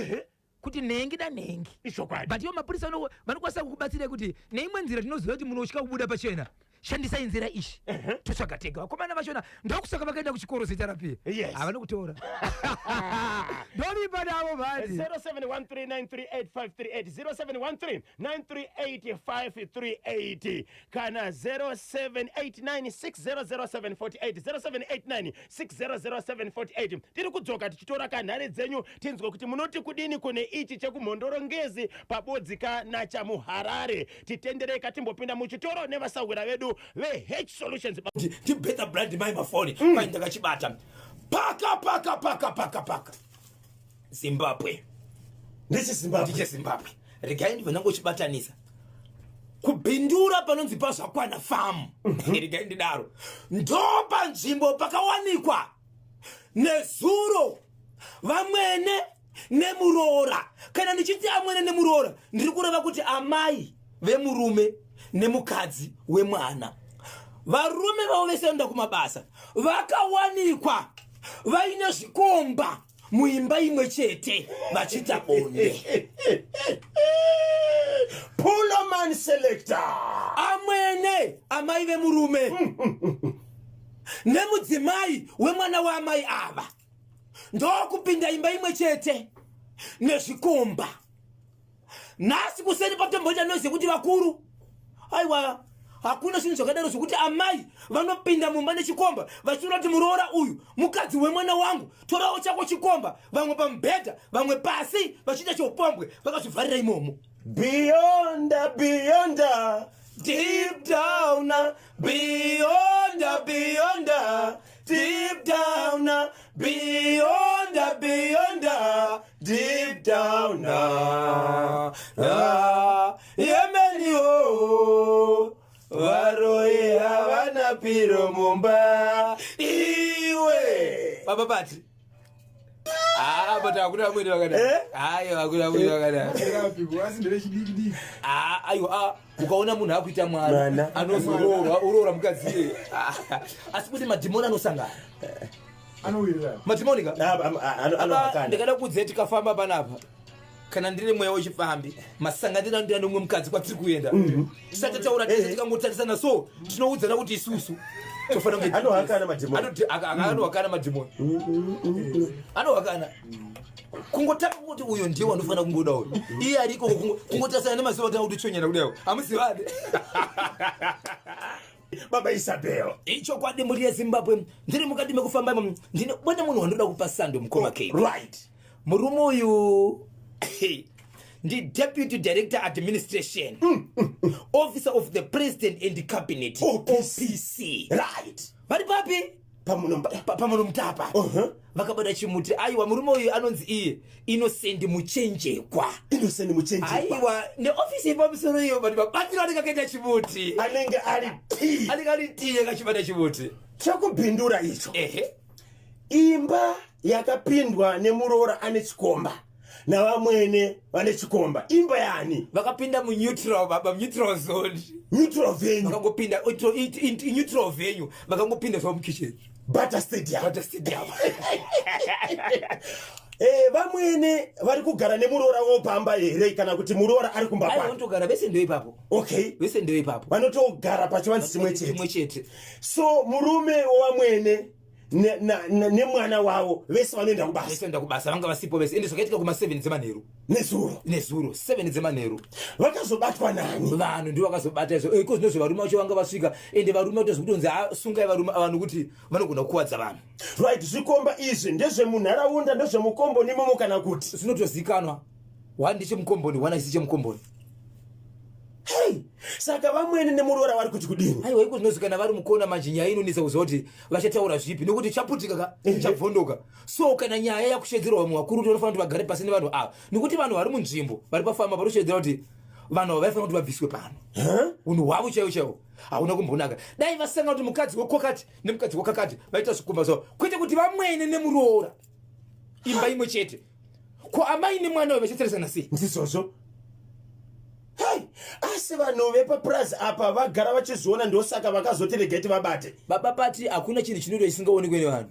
kuti nhengi nanhengi.
Ichokwadi.
But ivo mapurisa vanokwanisa kukubatsirai kuti neimwe nzira tinoziva kuti munotya kubuda pachena, shandisai nzira ishi, totsvaga tega. Vakomana vachona ndokusaka vakaenda kuchikoro ZRP. Havana kutora, ndovimba navo mhani.
0713938538, 0713938538 kana 0789600748, 0789600748. Tiri kudzoka tichitora kanhare dzenyu, tinzwe kuti munoti kudini kune ichi chekuMhondoro Ngezi pabodzika nachamuHarare. Titendereka timbopinda muchitoro nevasahwira vedu veH Solutions.
Ndibetha blood mai mafoni kwai ndakachibata paka paka paka paka paka Zimbabwe.
NdecheZimbabwe.
NdecheZimbabwe. Regai ndibva ndangochibatanisa kuBindura panonzi paZvakwana Farm. Regai ndidaro, ndo panzvimbo pakawanikwa nezuro vamwene nemuroora. Kana ndichiti amwene nemuroora, ndiri kureva kuti amai vemurume nemukadzi wemwana. Varume vavo vese vanoenda kumabasa, vakawanikwa vaine zvikomba muimba imwe chete vachiita bonde.
Puloman selector.
Amwene, amai vemurume nemudzimai wemwana waamai ava ndokupinda imba imwe chete nezvikomba. Nhasi kuseni patomboita noise yekuti vakuru, aiwa, hakuna zvinhu zvakadaro zvokuti amai vanopinda mumba nechikomba vachiona kuti muroora uyu mukadzi wemwana wangu, torawo chako chikomba. Vamwe pamubhedha, vamwe pasi, vachiita cheupombwe vakazvivharira imomo.
Beyond, beyond,
deep down, beyond, beyond, deep down, beyond, beyond, deep down. Ah, yemeniwo
Varoi havana piro mumba iwe.
Baba Pati. Ah, but hakuna vamwene vakadai.
Eh?
Aiwa, hakuna vamwene vakadai.
Asi ndevechidiki diki.
Ah, aiwa, ah, ukaona munhu akuita mwana
Mwana.
anozoroorwa, uroora mukadzi iye. Ah, asi kuti madhimoni anosangana.
Anowirirana.
Madhimoni ka. Apa,
Anohakana.
ndikada kuudze, tikafamba panapa, kana ndine mweya wechipfambi, masanganiro andoita nomumwe mukadzi kwatiri kuenda, tisati taura tese, tikangotarisana so, tinoudzana kuti isusu tofanira kunge
Anohakana madhimoni.
Anohakana madhimoni, anohakana. Kungotanga kuti uyo ndiye wanofanira kungoda uyo, iye ariko, kungotarisana nemazuva tanga kutochonyana kudayo, hamuzivane.
Baba Isabel.
Ichokwadi, mhuri yeZimbabwe, ndiri mukati mekufamba imo, ndine bone munhu wandoda kupa sando, mukoma K. Murume uyu ndi deputy director administration, officer of the President and Cabinet.
OPC.
OPC. Vari papi?
Pamunomba.
PaMunomutapa. Vakabata chimuti. Aiwa, murume uyu anonzi iye Innocent Muchenjekwa.
Innocent Muchenjekwa.
Aiwa, neofisi yepamusoro iyo, but mabatiro anenge akaita chimuti,
anenge ari t
anenge ari tiye kachibata chimuti.
Chekubhindura icho.
Ehe.
Imba yakapindwa nemuroora ane chikomba navamwene vane chikomba, imba yani?
Vakapinda muneutral, baba, neutral zone.
Neutral venue.
Vakangopinda neutral venue, vakangopinda zvavo mukitchen.
Bata Stadium.
Bata Stadium.
Vamwene vari kugara nemuroora wopamba here, kana kuti muroora ari kumba
Aiwa,
kwake?
vanotogara vese, ndo ipapo. Vese ndo ipapo.
Vanotogara pachivanzi chimwe chete?
Chimwe chete.
So murume wavamwene nemwana wavo vese vanoenda kubasa?
Vese vanoenda kubasa, vanga vasipo vese. Ende zvakaitika kuma7 dzemanheru.
Nezuro?
Nezuro, 7 dzemanheru.
Vakazobatwa nani?
Vanhu ndivo vakazobata izvo. Iko zvinozvo varume vacho vanga vasvika, ende varume vatozi kutonzi asungai varume vanhu kuti vanogona kukuwadza vanhu.
Right, zvikomba izvi ndezvemunharaunda, ndezvemukomboni imomo, kana kuti?
Zvinotozikanwa, one ndechemukomboni, one achisi chemukomboni.
Hei, saka vamwene nemuroora vari kuti kudini?
Aiwa, iko zvinozi kana vari mukona manje nyaya inonetsa kuziva kuti vachataura zvipi nekuti chaputika ka, chabvondoka. So kana nyaya yakushedzerwa vamwe vakuru kuti vanofanira kuti vagare pasi nevanhu ava, nekuti vanhu vari munzvimbo vari pafamba vari kushedzera kuti vanhu ava vaifanira kuti vabviswe pano. Unhu hwavo chaiwo chaiwo hauna kumbonaka. Dai vasangana kuti mukadzi wekwakati nemukadzi wekakati vaita zvikumba zvavo, kwete kuti vamwene nemuroora imba imwe chete. Ko amai nemwana uyu vachatarisana sei?
Ndizvozvo. Hei, asi vanhu vepapurazi apa vagara vachizviona, ndosaka vakazoti regai tivabate.
Baba Pati, hakuna chinhu chinoitwa chisingaonekwe nevanhu.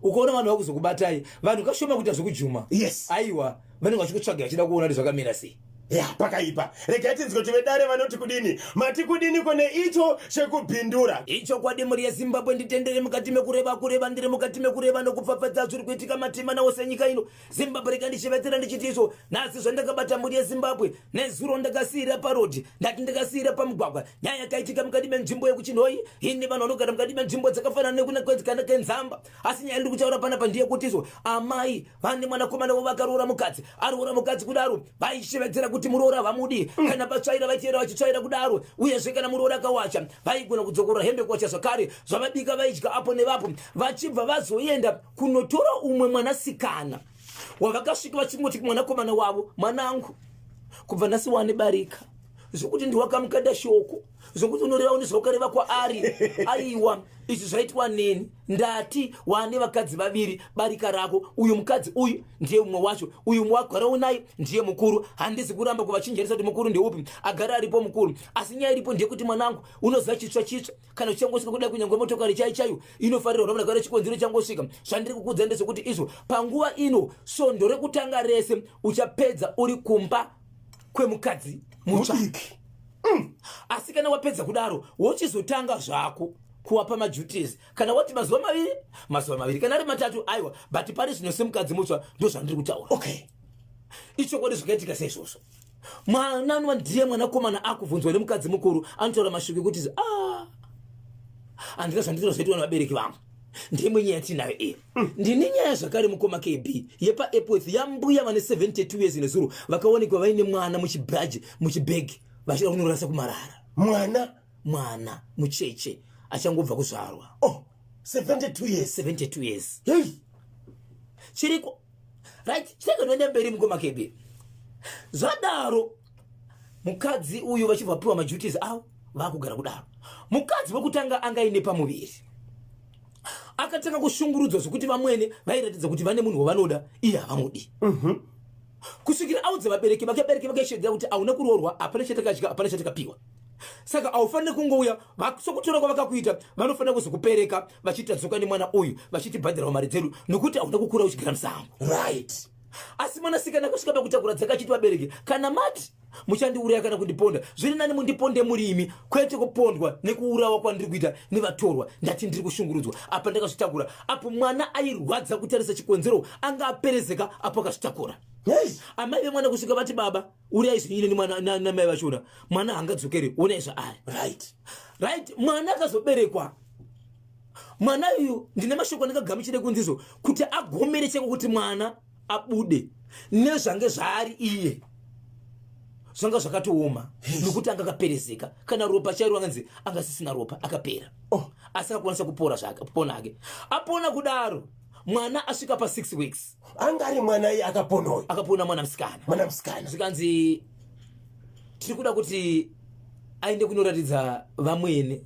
Ukaona vanhu vakuzokubatai, vanhu kashoma kuita zvekujuma. Aiwa, vanenge vachikutsvaga vachida kuona kuti zvakamira sei.
Ya, pakaipa. Regai tinzwe kuti vedare vanoti kudini. Mati kudiniko neicho chekubhindura?
Ichokwadi mhuri yeZimbabwe, nditendere mukati mekureva kureva, ndiri mukati mekureva nokupfapfadza zviri kuitika matima ose enyika ino Zimbabwe. Rega ndichivetsera ndichiti izvo nhasi zvandakabata mhuri yeZimbabwe, nezuro ndakasiyira parodhi, ndati ndakasiyira pamugwagwa nyaya yakaitika mukati menzvimbo yekuChinhoyi ine vanhu vanogara mukati menzvimbo dzakafanana nekunakana kenzamba. Asi nyaya ndiri kutaura panapa ndeyekuti izvo amai vane mwanakomana wavo vakaroora mukadzi, aroora mukadzi kudaro vaishevedzera kuti muroora vamudi. Kana patsvaira vaiteera vachitsvaira kudaro, uyezve kana muroora akawacha vaigona kudzokorora hembe kuwacha zvakare. Zvavabika vaidya apo nevapo, vachibva vazoenda kunotora umwe mwanasikana wavakasvika vachingoti kumwanakomana wavo, mwanangu, kubva nhasi wane barika, zvokuti ndiwakamukanda shoko zvokuti unoreva nezvaukareva kwaari. Aiwa, izvi zvaitwa neni, ndati wane vakadzi vaviri, barika rako uyu mukadzi uyu ndiye umwe wacho, uyu wagara unaye ndiye mukuru. Handizi kuramba kuvachinjarisa kuti mukuru ndeupi, agara aripo mukuru, asi nyaya iripo ndeyekuti mwanangu, unoziva chitsva chitsva kana uchangosvika kudai, kunyange motokari chai chaiyo inofanirwa kuramana kana chikonzero changosvika. Zvandiri kukudza ndezvekuti izvo panguva ino svondo rekutanga rese uchapedza uri kumba kwemukadzi mutsva. Asi kana wapedza kudaro wochizotanga zvako kuwapa maduties, kana wati mazuva 2, mazuva 2, kana ari 3, aiwa, but pari zvino semukadzi mutsva ndozvandiri kutaura. Ichokwadi zvakaitika saizvozvo. Mwana anova ndiye mwanakomana akubvunzwa nemukadzi mukuru, anotaura mashoko ekuti a handina zvandinotaura zvaitwa nevabereki vangu. Ndimwe nyaya yatinayo iyi. Ndine nyaya zvakare, mukoma KB, yepaEpworth yambuya vane 72 years nezuro vakaonekwa vaine mwana muchibhaji, muchibhegi, vachida kunorasa kumarara.
Mwana?
Mwana mucheche achangobva kuzvarwa.
Oh, 72 years?
72 years.
Hey.
Chiriko, right? Chitenge noenda mberi, mukoma KB. Zvadaro mukadzi uyu vachibva vapiwa maduties avo, vakugara kudaro. Mukadzi wekutanga anga aine pamuviri, akatanga kushungurudzwa zvekuti vamwene vairatidza kuti vane munhu wavanoda, iye havamudi, kusvikira audza vabereki vake. Vabereki vake shedzera kuti hauna kuroorwa, hapana chatakadya, hapana chatakapiwa, saka haufaniri kungouya. Sokutora kwavakakuita, vanofanira kuzokupereka vachiti tadzoka nemwana uyu, vachitibhadhirawo mari dzedu nokuti hauna kukura uchigara musango. Asi mwanasikana akasvika pakutakura dzakachiti, vabereki, kana mati muchandiuraya kana kundiponda, zviri nani mundiponde murimi, kwete kupondwa nekuurawa kwandiri kuita nevatorwa. Ndati ndiri kushungurudzwa apa ndakazvitakura. Apo mwana airwadza kutarisa chikonzero anga aperezeka apo akazvitakura. Amai vemwana kusvika vati, baba, uriyai zvinyine nemwana namai vachona, mwana haangadzokeri, onai zvaari. Right, mwana akazoberekwa. Mwana uyu ndine mashoko andakagamuchire kunzizo kuti agomere cheko kuti mwana abude nezvange zvaari iye zvanga zvakatooma, nokuti anga akaperezeka, kana ropa chairo anganzi anga sisina ropa, akapera. Asi akakwanisa kupora zvake, kupona hake. Apona kudaro, mwana asvika pa6 weeks.
Anga ari mwana iye akapona uyu?
Akapona, mwana musikana.
Mwana musikana.
Zvikanzi tiri kuda kuti aende kunoratidza vamwene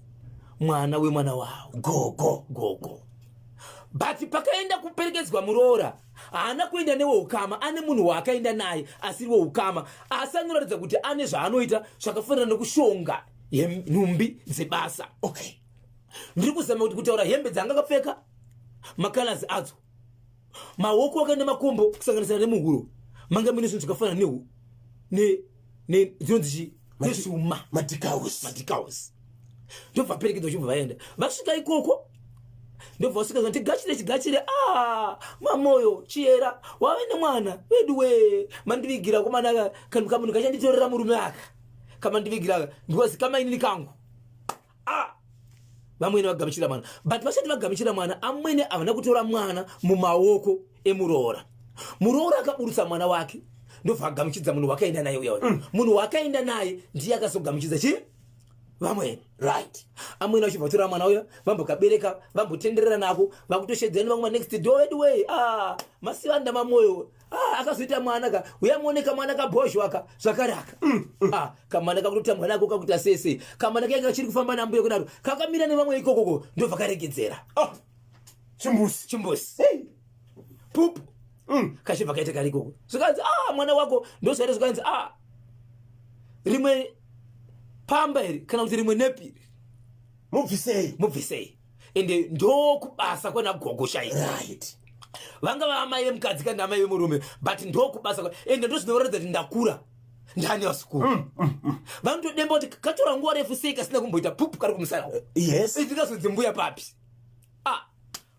mwana wemwana wavo.
Gogo.
Gogo. But pakaenda kuperekedzwa muroora, haana kuenda neweukama, ane munhu waakaenda naye asiri weukama, asi anoratidza kuti ane zvaanoita zvakafanana nekushonga nhumbi dzebasa. Ndiri kuzama kuti kutaura hembe dzaanga akapfeka, macolors adzo, maoko ake nemakombo, kusanganisira nemuhuro manga mune zvinhu zvakafanana nehu dzinonzi chi nezvuma.
Madecals.
Madecals. Ndobva perekedzwa, chibva vaenda. Vasvika ikoko, ndobva vasvika zvanti gachire chigachire, a mamoyo chiyera wave nemwana vedu we mandivigira komana kamunhu kachanditorera murume aka kamandivigira aka, because kamainini kangu. A vamwene vagamuchira mwana, but vasati vagamuchira mwana, amwene havana kutora mwana mumaoko emuroora. Muroora akaburutsa mwana wake. Ndobva agamuchidza munhu wakaenda naye uya. Munhu wakaenda naye ndiye akazogamuchidza chii? Vamwene.
Right.
Amwene vachibva vatora mwana uya, vambokabereka, vambotenderera nako, vakutoshedzera nevamwe next door vedu wee. Ah, masivanda mamoyo. Ah, akazoita mwana ka uya muone kamwana kabhozho aka zvakare aka. Ah, kamwana kakutotambwa nako kakuita sei sei. Kamwana kainge kachiri kufamba nambuya kudaro, kakamira nevamwe ikokoko, ndobva karegedzera.
Oh. Chimbusi.
Chimbusi.
Hey.
Pupu. Kachibva kaita kari ikoko. Zvikanzi ah, mwana wako ndozvaita. Zvikanzi ah, rimwe pamba iri kana kuti rimwe nepi.
Mubvisei.
Mubvisei. Ende ndokubasa kwana gogo shaii.
Right.
Vanga vaamai vemukadzi kana amai vemurume, but ndokubasa ende ndozvinoratidza kuti ndakura ndani vasukuru. Vanotodemba kuti katora nguva refu sei kasina kumboita pupu kari kumusana.
Yes.
Ndingazonzi mbuya papi? Ah,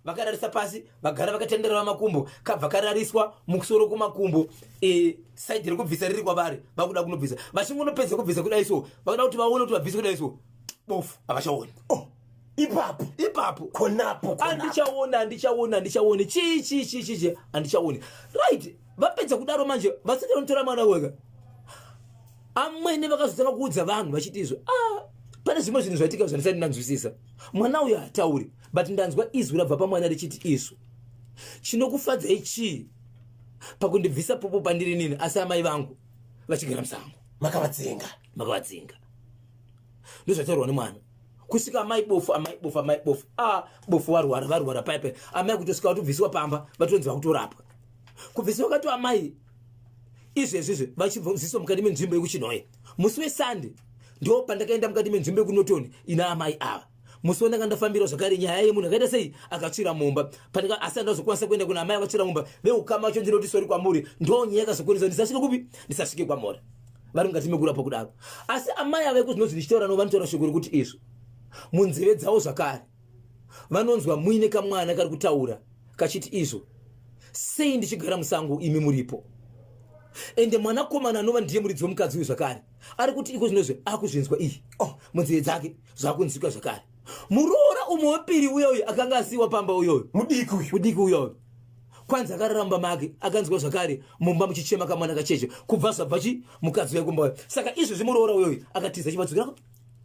vakararisa pasi, vagara vakatendera makumbo, kabva karariswa musoro kumakumbo, side rekubvisa riri kwavari. Vakuda kunobvisa, vachingonopedza kubvisa kudai so, vakuda kuti vaone kuti vabvise kudai so, bofu havachaoni.
Oh. Ipapo.
Ipapo.
Konapo. Konapo.
Handichaoni, handichaoni, handichaoni, chii chii chii chii chii, handichaoni. Right, vapedza kudaro manje vasati vanotora mwana wega, amwene vakazotanga kuudza vanhu vachiti izvo, ah, pane zvimwe zvinhu zvaitika zvandisati ndanzwisisa. Mwana uyu haatauri, but ndanzwa izwi rabva pamwana richiti izvo, chinokufadzai chii pakundibvisa popo pandiri nini, asi amai vangu vachigara musango?
Makavadzinga.
Makavadzinga. Ndozvataurwa nemwana kusvika amai bofu, amai bofu, amai bofu, a bofu, varwara, varwara paipai. Amai kutosvika vatobvisiwa pamba, vatonzi vakutorapwa. Kubvisiwa kato amai izvezvizvi vachibviswa mukati menzvimbo yekuChinhoyi musi weSande. Ndo pandakaenda mukati menzvimbo yekuNotoni ina amai ava musi wandanga ndafambira zvakare nyaya yemunhu akaita sei akatsvira mumba pandika, asi andazokwanisa kuenda kuna amai akatsvira mumba. Veukama vacho ndinoti sorry kwamuri. Ndo nyaya yakazokonesa ndisasvike kupi, ndisasvike kwamuri vari mukati mekurapwa kudaro. Asi amai ava iko zvinonzi ndichitaura navo, vanotaura shoko rekuti izvo munzeve dzavo zvakare vanonzwa muine kamwana kari kutaura kachiti izvo, sei ndichigara musango imi muripo? Ende mwanakomana anova ndiye muridzi wemukadzi uyu zvakare ari kuti iko zvinozvi akuzvinzwa iyi, oh, munzeve dzake zvakunzwika zvakare. Muroora umwe wepiri uya uyu akanga asiyiwa pamba uyoyo.
Mudiki uyu.
Mudiki uyoyo, kwanzi akararamba make akanzwa zvakare mumba muchichema kamwana kacheche kubva zvabva chi mukadzi uya kumba uyo. Saka izvozvi muroora uyoyu akatiza chivadzokera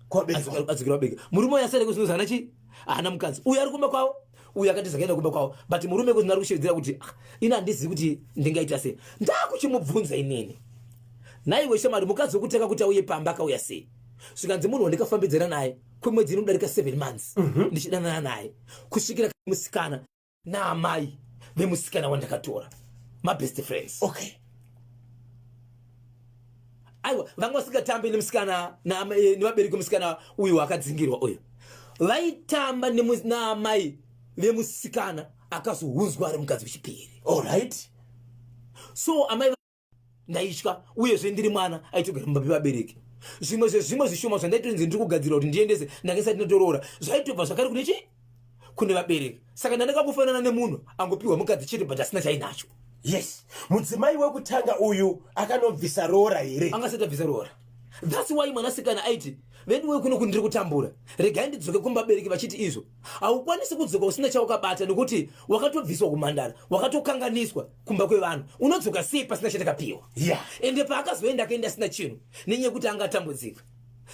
Kwabereka.
Adzokera vabereki. Murume uyu asare kuzvinonzi haana chi haana mukadzi uyu ari kumba kwavo, uyu akatiza kaenda kumba kwavo. But murume kuzvino ari kushevedzera kuti, "Ah, ini handizivi kuti ndingaita sei." Ndakuchimubvunza inini, naiwe shamwari, mukadzi wekutanga kuti auye pamba akauya sei? Zvikanzi munhu wandikafambidzana naye kwemwedzi inodarika 7 months ndichidanana naye kusvikira musikana naamai vemusikana wandakatora mabest friends. Aiwa, vanga vasingatambi nemusikana nevabereki vemusikana uyu akadzingirwa uyu. Vaitamba naamai vemusikana akazounzwa ari mukadzi wechipiri.
All right.
So amai ndaitya, uyezve ndiri mwana aitogara mumba pevabereki. Zvimwe zvezvimwe zvishoma zvandaitonzi ndiri kugadzira kuti ndiendese, ndanga isati ndotoroora, zvaitobva zvakare kune chii, kune vabereki. Saka ndandakangofanana nemunhu angopiwa mukadzi chete, but asina chainacho.
Yes, mudzimai wekutanga uyu akanobvisa roora here?
Angasati abvisa roora. That's why mwanasikana aiti, veduwe, kuno kundiri kutambura, regai ndidzoke kumbabereki. Vachiti izvo haukwanisi kudzoka usina chaukabata, nekuti wakatobviswa kumhandara, wakatokanganiswa kumba kwevanhu, unodzoka sei pasina chatakapiwa? Ende paakazoenda akaenda asina chinhu nenyaya yekuti anga atambudzika.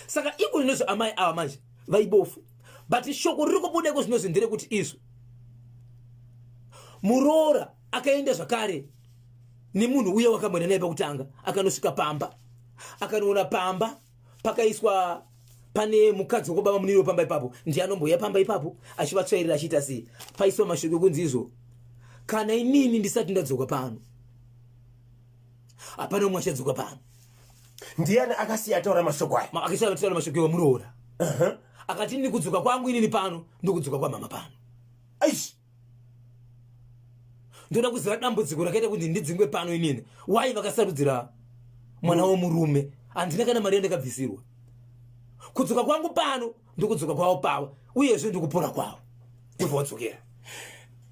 Saka iko zvinozvo amai ava manje vaibofu, but shoko riri kubuda iko zvinozvo nderekuti izvo muroora akaenda zvakare nemunhu uye wakamboenda naye pakutanga, akanosvika pamba, akanoona pamba pakaiswa pane mukadzi wekubaba muniri wepamba ipapo, ndiye anombouya pamba ipapo achivatsvairira achiita sei. Paiswa mashoko ekunzi izvo, kana inini ndisati ndadzoka pano, hapana umwe achadzoka pano.
Ndiani akasiya ataura mashoko aya?
Akasiya ataura mashoko emuroora. Akati ini kudzoka kwangu inini pano ndokudzoka kwamama pano.
Aish.
Ndoda kuziva dambudziko rakaita kuti ndidzingwe pano inini. Wai vakasarudzira mwana wemurume? Handina kana mari yandakabvisirwa. Kudzoka kwangu pano ndokudzoka kwavo pavo, uyezve ndikupora kwavo ndobva wadzokera.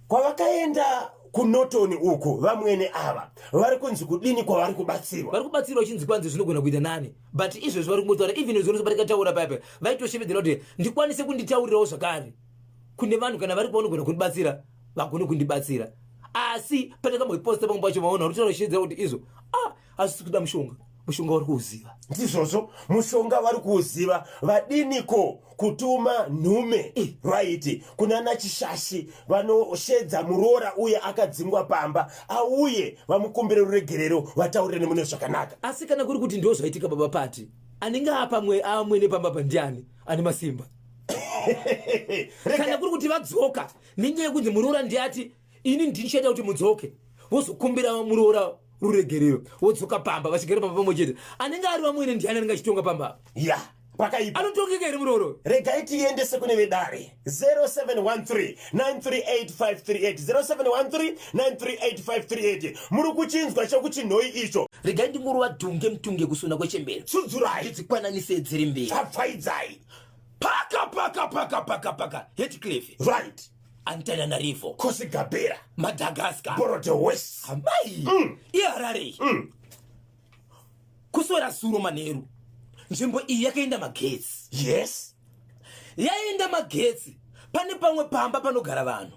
Kwavakaenda kuNotoni uku, vamwene ava vari kunzi kudini kwavari kubatsirwa?
Vari kubatsirwa uchinzi kwanzi zvinogona kuita nani, but izvezvi vari kungotaura. Even zvinoso patikataura paipa, vaitoshevedzera kuti ndikwanise kunditaurirawo zvakare kune vanhu kana vari kwavanogona kundibatsira, vagone kundibatsira. Asi patakamboiposta pamwe pacho, maona rutaura uchishevedzera kuti izvo, ah, Asi kuda mushonga, mushonga vari kuuziva.
Ndizvozvo, mushonga vari kuuziva. Vadiniko kutuma nhume
Eh.
Right, kunana Chishashi vanoshedza muroora uye akadzingwa pamba auye vamukumbire ruregerero, vataurire nemune zvakanaka.
Asi kana kuri kuti ndo zvaitika, baba Pati, anenge apamwe amwene pamba pa ndiani ane masimba? Kana kuri kuti vadzoka nenyaya yekunzi muroora ndiati ini ndinichaita kuti mudzoke, vozokumbira muroora ruregerero, wodzoka pamba, vachigara pamba pamwe chete, anenge ari vamwene ndiani anenge achitonga pamba apa?
Ya, pakaipa.
Anotongeka here murooro?
Regai tiendese kune vedare. 0713 938 0713 938. Muri kuchinzwa chekuchinhoi icho?
Regai ndingorova dhunge mutunge kusuna kwechembere.
Tsudzurai.
Dzikwananise dziri mberi.
Pfapfaidzai.
Paka paka paka paka paka Headcliff, Antananarivo,
Kosigabera,
Madagascar,
Borrowdale West.
Amai, iHarare. Kuswera zuro manheru nzvimbo iyi yakaenda magetsi. Yaenda magetsi, pane pamwe pamba panogara vanhu.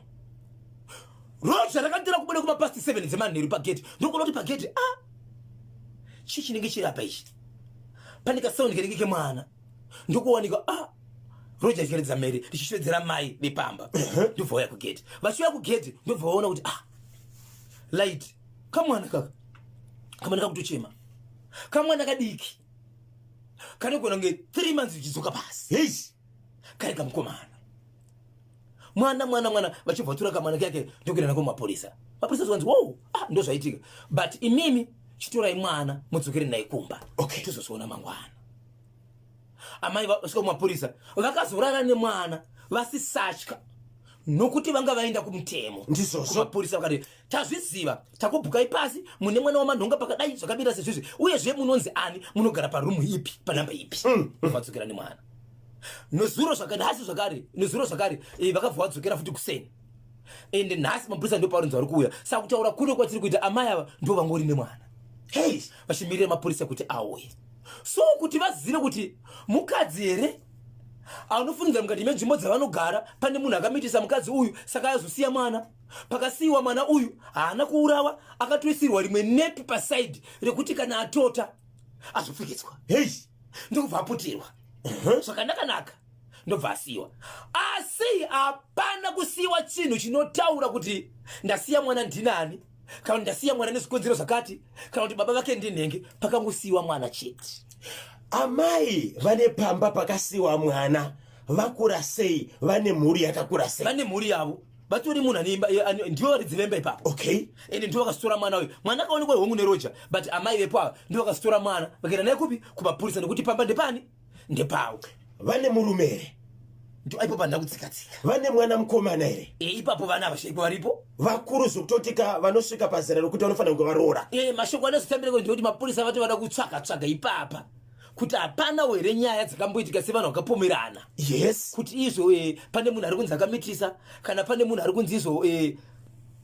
Roja rakatira kubuda kumapast 7 dzemanheru pageti, ndokuona kuti pageti, a chii chinenge chiri apa ichi? Pane kasaundi kanenge kemwana, ndokuwanika a roja richiridza mhere richishevedzera mai vepamba. Ndobva vauya kugeti. Vachiuya kugeti, ndobva vaona kuti ah, light, kamwana kaka, kamwana kakutochema, kamwana kadiki kanogona kunge 3 months zvichidzoka pasi. Kari kamukomana, mwana mwana mwana. Vachibva vatora kamwana kake ndokuenda nako mumapurisa. Mapurisa zvanzi, "Wow, ah, ndo zvaitika, but imimi chitorai mwana mudzokere naye kumba." Tozozviona mangwana. Amai vasvika kumapurisa, vakazorara nemwana vasisatya nokuti vanga vaenda kumutemo.
Ndizvozvo.
Kumapurisa vakati, "Tazviziva, takubhukai pasi, mune mwana wamanhonga pakadai, zvakamira sezvizvi, uyezve munonzi ani, munogara parumu ipi, panhamba ipi?" Vadzokera nemwana nezuro zvakare, nhasi zvakare, nezuro zvakare, vakabva vadzokera futi kuseni. Ende nhasi mapurisa ndo parinzi vari kuuya. Saka kutaura kuno kwatiri kuita, amai ava ndo vangori nemwana vachimirira mapurisa kuti auye, so kuti vazive kuti mukadzi here anofungidzira mukati menzvimbo dzavanogara pane munhu akamitisa mukadzi uyu, saka azosiya mwana. Pakasiyiwa mwana uyu haana kuurawa, akatoisirwa rimwe nappy paside rekuti kana atota azopfekedzwa. Ndokubva aputirwa zvakanaka-naka, ndobva asiyiwa. Asi hapana kusiyiwa chinhu chinotaura kuti ndasiya mwana ndinani, kana kuti ndasiya mwana nezvikonzero zvakati, kana kuti baba vake ndinhenge. Pakangosiyiwa mwana chete.
Amai vane pamba pakasiwa mwana vakura sei? Vane mhuri yakakura sei?
Vane mhuri yavo, vatori munhu ane imba, ndivo varidzi vemba ipapo. Ende ndivo vakasitora mwana uyu. Mwana akaonekwa hongu neroja, but amai vepo ava ndivo vakasitora mwana, vakaenda naye kupi? Kumapurisa, nekuti pamba ndepani? Ndepavo.
Vane murume here?
Ndo ipo pandida kutsika-tsika.
Vane mwana mukomana here?
E, ipapo vana avashaikwa varipo.
Vakuru zvokutotika vanosvika pazera rokuti vanofanira kunge varoora.
E, mashoko anozotambireko ndekuti mapurisa vati vada kutsvaga tsvaga ipapa kuti hapanawo here nyaya dzakamboitika sevanhu vakapomerana kuti izvo pane munhu ari kunzi akamitisa, kana pane munhu ari kunzi izvo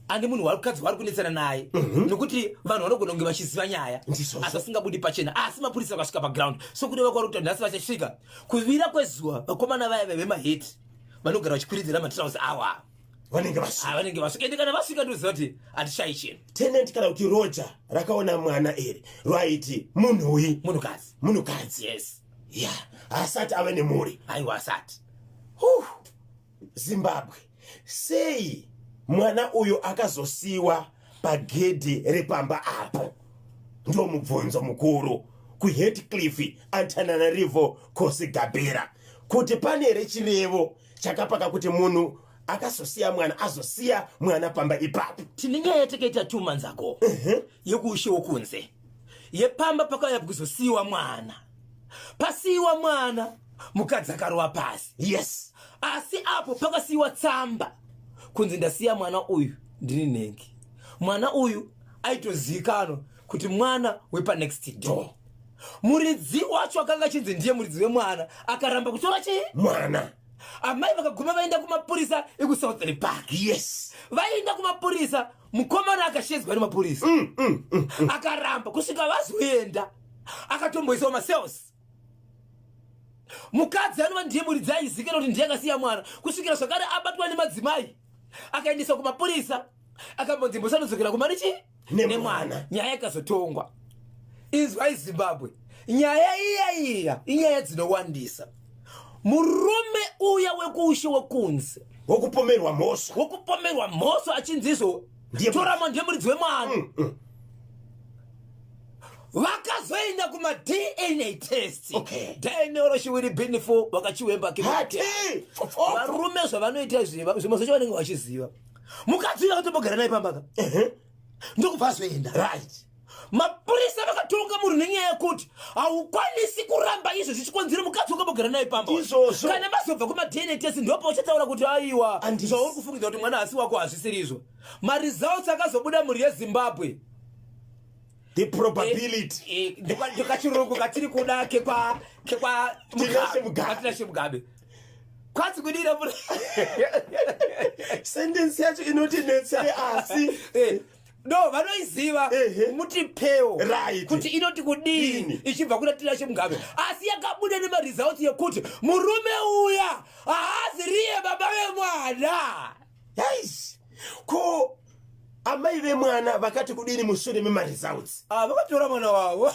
ane munhu wakadzi waari kunetsana naye, nokuti vanhu vanogona kunge vachiziva nyaya
Ndizvozvo.
asi vasingabudi pachena. Asi mapurisa vakasvika paground, so kureva kwari kuti nhasi vachasvika kuvira kwezuva. Vakomana vaya vemaheti vanogara vachikwiridzira matirauzi awa.
Vanenge vasvika.
Ah, vanenge vasvika. Ende kana vasvika ndoziva kuti hatishayi chinhu.
Tenant kana kuti roja rakaona mwana ere? Right, munhuyi?
Munhukadzi.
Munhukadzi.
Yes.
Ya, haasati ave nemhuri?
Aiwa, asati.
Huh. Zimbabwe, sei mwana uyu akazosiyiwa pagedhi repamba apo? Ndo mubvunzo mukuru kuHeathcliff, Antananarivo, Kosigabera, kuti pane here chirevo chakapaka kuti munhu akazosiya mwana azosiya mwana pamba ipapo?
Tine nyaya yatakaita 2 months ago yekuushe wokunze yepamba pakauya kuzosiyiwa mwana. Pasiyiwa mwana, mukadzi akarova pasi. Asi apo pakasiyiwa tsamba kunzi ndasiya mwana uyu ndini nhengi. Mwana uyu aitozivikanwa kuti mwana wepanext door. Muridzi wacho akanga achinzi ndiye muridzi wemwana akaramba kutora chii?
Mwana.
Amai vakaguma vaenda kumapurisa ekuSouthern Park. Vaenda kumapurisa, mukomana akashedzwa nemapurisa, akaramba kusvika vazoenda. Akatomboisawo macells. Mukadzi anova ndiye muridzi aizikanwa kuti ndiye akasiya mwana, kusvikira zvakare abatwa nemadzimai, akaendeswa kumapurisa, akambonzi mbosanodzokera kumari chii?
Nemwana.
Nyaya ikazotongwa. Inzwai Zimbabwe, nyaya iya iya inyaya dzinowandisa. Murume uya wekuushe wekunze
wokupomerwa mhosva,
wokupomerwa mhosva achinzizvo torama ndiye muridzi wemwana. Vakazoenda kumaDNA test. DNA roshiwiri binifo vakachiwemba. Varume zvavanoita izvi, zvimwe zvacho vanenge vachiziva. Mukadzi uyo akatombogara naye pambaka, ndokubva azoenda. Mapurisa vakatonga munhu nenyaya yekuti haukwanisi kuramba izvo zvichikonzera mukadzi wakambogara naye pamba.
Izvozvo.
Kana mazobva kumaDNA test, ndopa uchataura kuti aiwa,
Handisi.
zvauri kufungidza kuti mwana hasi wako hazvisiri izvo. Maresults akazobuda, mhuri yeZimbabwe,
The probability.
Ndokachirungu katiri kuda kekwa
Tinashe Mugabe.
Tinashe Mugabe kwanzi kudira.
Sentence yacho inoti netsere asi
No, vanoiziva mutipewo kuti inoti kudii
Dini.
ichibva kuna Tinashe Mugabe. Asi yakabuda nemaresults yekuti murume uya haazi riye baba vemwana.
Yes. Ko amai vemwana vakati kudini mushure memaresults?
Ah, vakatora mwana wavo,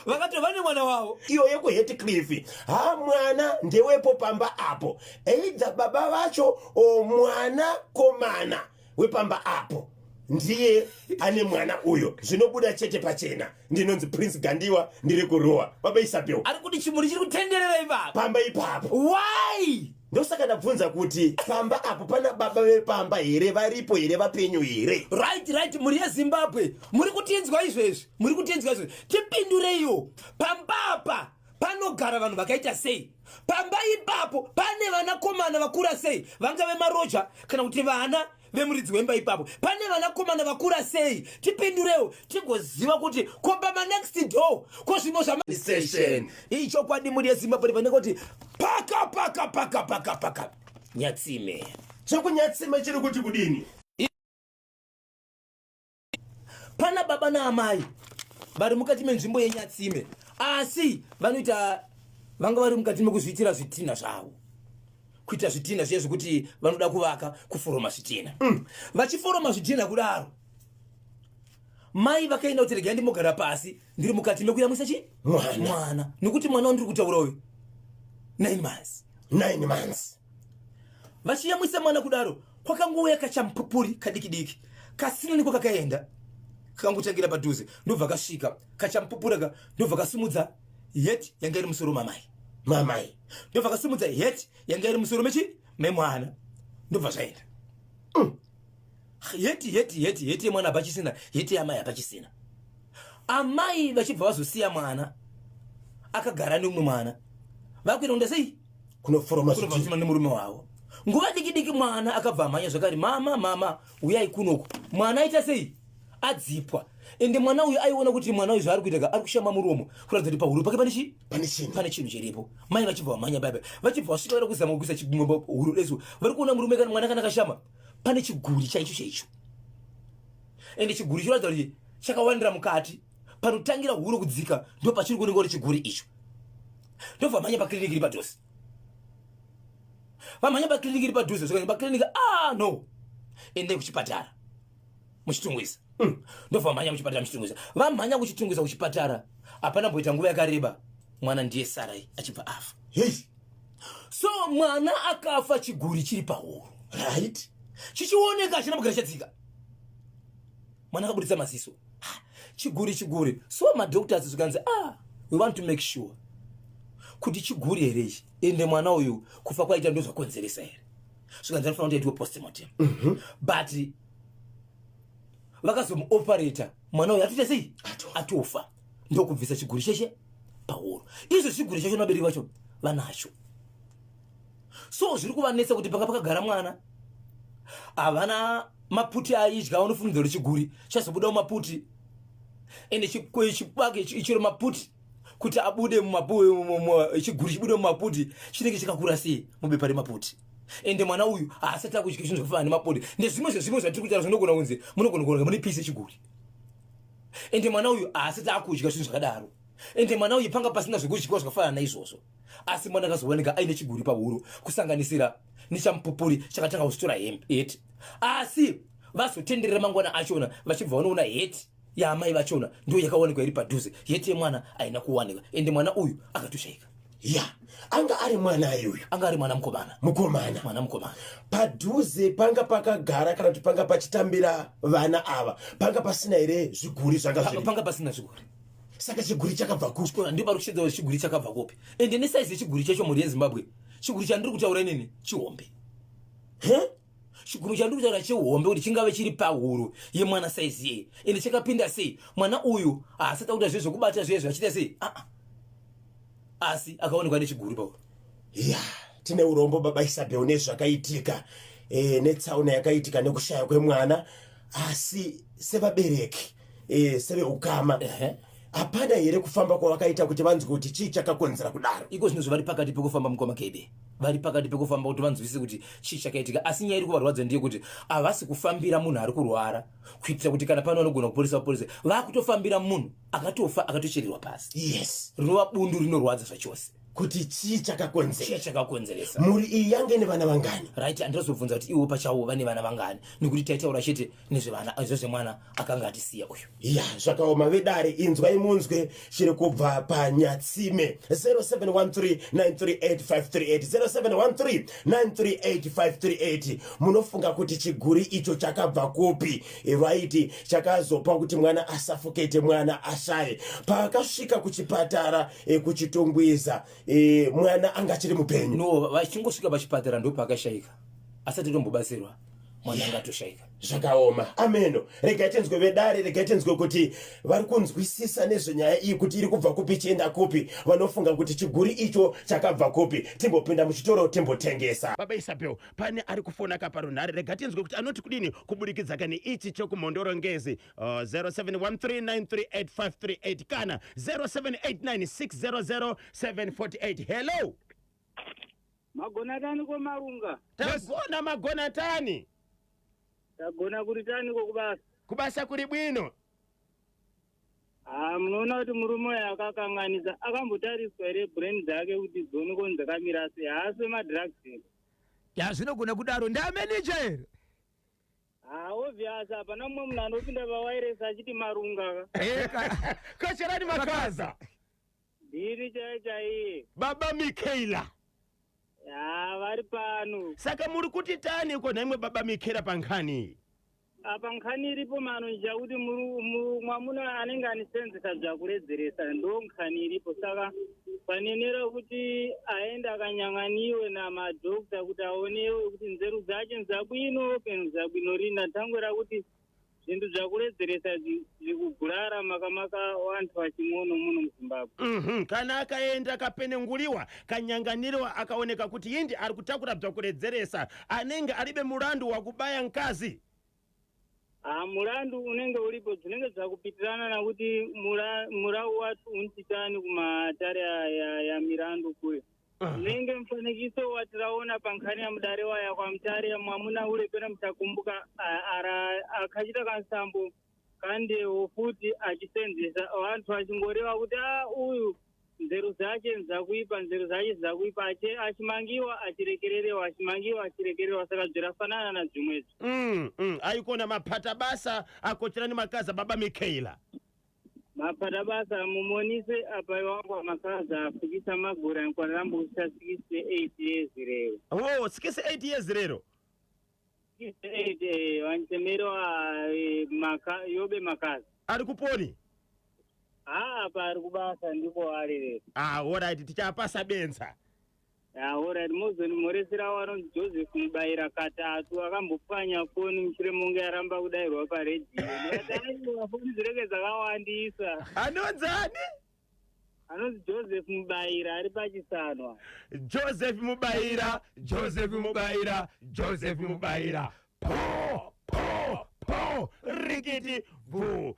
vakatora vane mwana wavo.
Iyo yekuHatcliffe, ha, mwana ndewepo pamba apo, either baba vacho o mwana komana wepamba apo ndiye ane mwana uyo. Zvinobuda chete pachena. Ndinonzi Prince Gandiwa, ndiri kurowa baba Isabel.
Ari kuti chimuri chiri kutenderera ipapo.
Pamba ipapo.
Why?
Ndosaka ndabvunza kuti pamba apo pana baba vepamba here, varipo here, vapenyu here?
Right, mhuri yeZimbabwe, muri kutinzwa izvezvi? Muri kutinzwa izvezvi? Tipindureiwo. Pamba apa panogara vanhu vakaita sei? Pamba ipapo pane vanakomana vakura sei, vangave maroja kana kuti vana vemuridzi wemba ipapo? Pane vanakomana vakura sei? Tipindurewo tigoziva kuti ko pamanext door, ko zvimwe zvama
Station.
Ichokwadi, mhuri yeZimbabwe, pane kuti paka paka paka paka paka Nyatsime.
ChekuNyatsime chiri kuti kudini?
Pana baba naamai vari mukati menzvimbo yeNyatsime, asi vanoita vanga vari mukati mekuzviitira zvitina zvavo, kuita zvitina zviya zvekuti vanoda kuvaka, kuforoma zvitina. Vachiforoma zvitina kudaro, mai vakaenda kuti regai ndimbogara pasi, ndiri mukati mekuyamwisa chi
Mwana.
Mwana, nekuti mwana wandiri kutaura uyu 9 months.
9 months.
Vachiyamwisa mwana kudaro, kwakangouya kachamupupuri kadiki diki kasina neko kakaenda, kakangotangira padhuze, ndobva kasvika kachamupupuri ka, ndobva kasimudza hat yanga iri musoro mamai.
Mamai.
Ndobva kasimudza hat yanga iri musoro mechi memwana, ndobva zvaenda. Hat, hat, hat, hat yemwana hapachisina, hat yamai hapachisina. Amai vachibva vazosiya mwana akagara neumwe mwana, vakuenda kuenda sei?
Kunoforoma.
Kunovasuma nemurume wavo. Nguva diki diki mwana akabva amhanya zvakare, "Mama, mama, uyai kunoku." Mwana aita sei? Adzipwa. Ende mwana uyu aiona kuti mwana uyu zvaari kuita ka, ari kushama muromo kuratidza kuti pahuro pake pane chii?
Pane chinhu.
Pane chinhu chiripo. Mai vachibva vamhanya baba, vachibva vasvika, vari kuzama kuisa chigumwe pahuro desu, vari kuona murume kana mwana kana akashama, pane chiguri chaicho chaicho. Ende chiguri chinoratidza kuti chakawandira mukati, panotangira huro kudzika ndo pachiri kuonekwa kuti chiguri icho. Ndobva mhanya pakiriniki iri padhuze. Vamhanya pakiriniki iri padhuze, zvikazi pakiriniki, "Ah, no, endai kuchipatara muChitungwiza." Ndobva vamhanya muchipatara muChitungwiza. Vamhanya kuChitungwiza kuchipatara, hapana mboita nguva yakareba, mwana ndiye sarai achibva afa.
Hei.
So mwana akafa chiguri chiri pahuro chichioneka, hachina mugara chadzika. Mwana akabudisa maziso. Ah, chiguri, chiguri. So madoctors zvikanzi, "Ah, we want to make sure kuti chiguri here ichi, ende mwana uyu kufa kwaita ndo zvakonzeresa here." Zvikanzi anofanira kuti aitwe postmortem. But vakazomuoperata, mwana uyu atoita sei? Atofa. Ndokubvisa chiguri cheshe pahuro. Izvo chiguri chacho nabereki vacho vanacho, so zviri kuvanetsa kuti panga pakagara mwana, havana maputi aidya, vanofungidzira kuti chiguri chazobuda mumaputi. Ende chibage chiro maputi, kuti abude chiguri chibude mumaputi, chinenge chakakura sei mubepa remaputi? Ende mwana uyu haasati akudya zvinhu zvakafanana nemaputi ndezvimwe zvezvimwe zvatiri kutaura zvinogona kunzi munogona kuona mune piece yechiguri. Ende mwana uyu haasati akudya zvinhu zvakadaro. Ende mwana uyu panga pasina zvekudyiwa zvakafanana naizvozvo. Asi mwana akazooneka aine chiguri pahuro, kusanganisira nechamupupuri chakatanga kuzitora hat. Asi vazotenderera mangwana achona, vachibva vanoona hat. Yaamai vachona ndiyo yakawanikwa iri padhuze, yete yemwana haina kuwanikwa, ende mwana uyu akatoshaika.
Ya, anga ari mwana ayuyu?
Anga ari mwana mukomana.
Mukomana.
Mwana mukomana.
Padhuze panga pakagara kana kuti panga pachitambira vana ava, panga pasina here zviguri zvanga zviri?
Panga pasina zviguri.
Saka chiguri chakabva kupi?
Ndipo pari kushedza kuti chiguri chakabva kupi, ende nesaizi yechiguri chacho, mhuri yeZimbabwe, chiguri chandiri kutaura inini chihombe. Chiguri chandiri kutaura chihombe kuti chingave chiri pahuro yemwana saizi yei, ende chakapinda sei? Mwana uyu haasati akuita zve zvekubata zviye zvachiita sei. Aa, asi akaonekwa nechiguri pauro.
Ya, tine urombo, baba Isabel, nezvakaitika netsaona yakaitika nekushaya kwemwana. Asi sevabereki, seveukama, hapana here kufamba kwavakaita kuti vanzwe kuti chii chakakonzera kudaro?
Iko zvino zvavari pakati pekufamba, mukoma KB, vari pakati pekufamba kuti vanzwisise kuti chii chakaitika. Asi nyaya iri kuvarwadza ndeyekuti havasi kufambira munhu ari kurwara kuitira kuti kana pane vanogona kuporesa vaporese. Vakutofambira munhu akatofa, akatochererwa pasi. Rinova bundu rinorwadza zvachose.
Kuti chii chakakonzera?
Chii chakakonzeresa?
Mhuri iyi yange nevana vangani?
Right, handinozobvunza kuti iwo pachawo vane vana vangani, nekuti taitaura chete nezvevana, nezvemwana akanga atisiya uyu.
Ya, zvakaoma. Vedare, inzwai munzwe chiri kubva paNyatsime. 0713938538, 0713938538. Munofunga kuti chiguri icho chakabva kupi? Right, chakazopa kuti mwana asafukete, mwana ashaye. Paakasvika kuchipatara kuChitungwiza, mwana anga achiri mupenyu?
No, vachingosvika pachipatara ndopaakashayika, asati tombobatsirwa, mwana anga atoshayika.
Zvakaoma, ameno. Regai tinzwe vedare, regai tinzwe kuti vari kunzwisisa nezvenyaya iyi, kuti iri kubva kupi ichienda kupi. Vanofunga kuti chiguri icho chakabva kupi? Timbopinda muchitoro, timbotengesa. Baba Isabel, pane ari kufona kaparunhare, rega tinzwe kuti anoti kudini kuburikidza kane ichi chekuMhondoro Ngezi. 0713938538 kana 0789600748. Hello.
Magona tani komarunga?
Tagona, magona tani?
Tagona. Kuri tani kokubasa?
Kubasa kuri bwino.
Ha, munoona kuti murume uyu akakanganisa. Akambotariswa here brain dzake kuti dzionekwa kuti dzakamira sei? Haasi wemadrugs here?
Ya, zvinogona kudaro. Ndamenija here?
Ha, obvious, hapana mumwe munhu anopinda pawairesi achiti marunga ka.
Kocherani Makaza.
Ndiri chaiye chaiye.
Baba Mikaela.
Ha, vari pano.
Saka muri kuti tani ko naimwe, baba Mikaela, pankhani iyi?
Apa nkhani iripo mano njakuti mwamuna anenge anisenzesa zvakuredzeresa, ndo nkhani iripo. Saka panenera kuti aende akanyanganiwe namadhokta kuti aonewe kuti nzeru dzache nzabwino peno zabwino rina thangwera kuti zvintu zvakuredzeresa zvikugurara makamaka wanthu waching'ono muno muZimbabwe.
Kana akaenda kapenenguliwa, kanyanganiriwa, akaoneka kuti indi ari kutakura byakuredzeresa, anenge alibe mulandu wakubaya mkazi?
Ha, mulandu unenge ulipo, dzinenge dzakupitirana nakuti murau wathu unchitani kumatare ya milandu kuyo. Unenge mfanikiso watiraona pankhani ya mudare waya kwamutare, mwamuna ule pena mutakumbuka akachita kansambo kandewo futi achisenzesa vantu achingoreva kuti a uyu nzeru zache nzakuipa, nzeru zache zakuipa, achimangiwa, achirekererewa, achimangiwa, achirekererewa. Saka zvirafanana nazvimwezvo.
Aikona maphata basa, akocherani Makaza, baba Mikaela.
Mapata basa, mumonise apa wangu amakaza afikisa magora nkwanambo kusvika 68 years rero.
Oh, 68 years rero?
68, wanchemerwa yobe Makaza.
Ari kuponi?
Haa, apa ari kubasa, ndiko ari rero.
Ah, alright, tichapasa benza.
Alright, muzonimoresera wanonzi Joseph Mubayira katatu akambopwanya foni mushure monge aramba kudayirwa paredhiyo. Ndikati aiwa, foni dzinenge dzakawandisa.
Anonzani?
Anonzi Joseph Mubayira, ari pachisanwa.
Joseph Mubayira, Joseph Mubayira, Joseph Mubayira, po po po, rikiti bvu.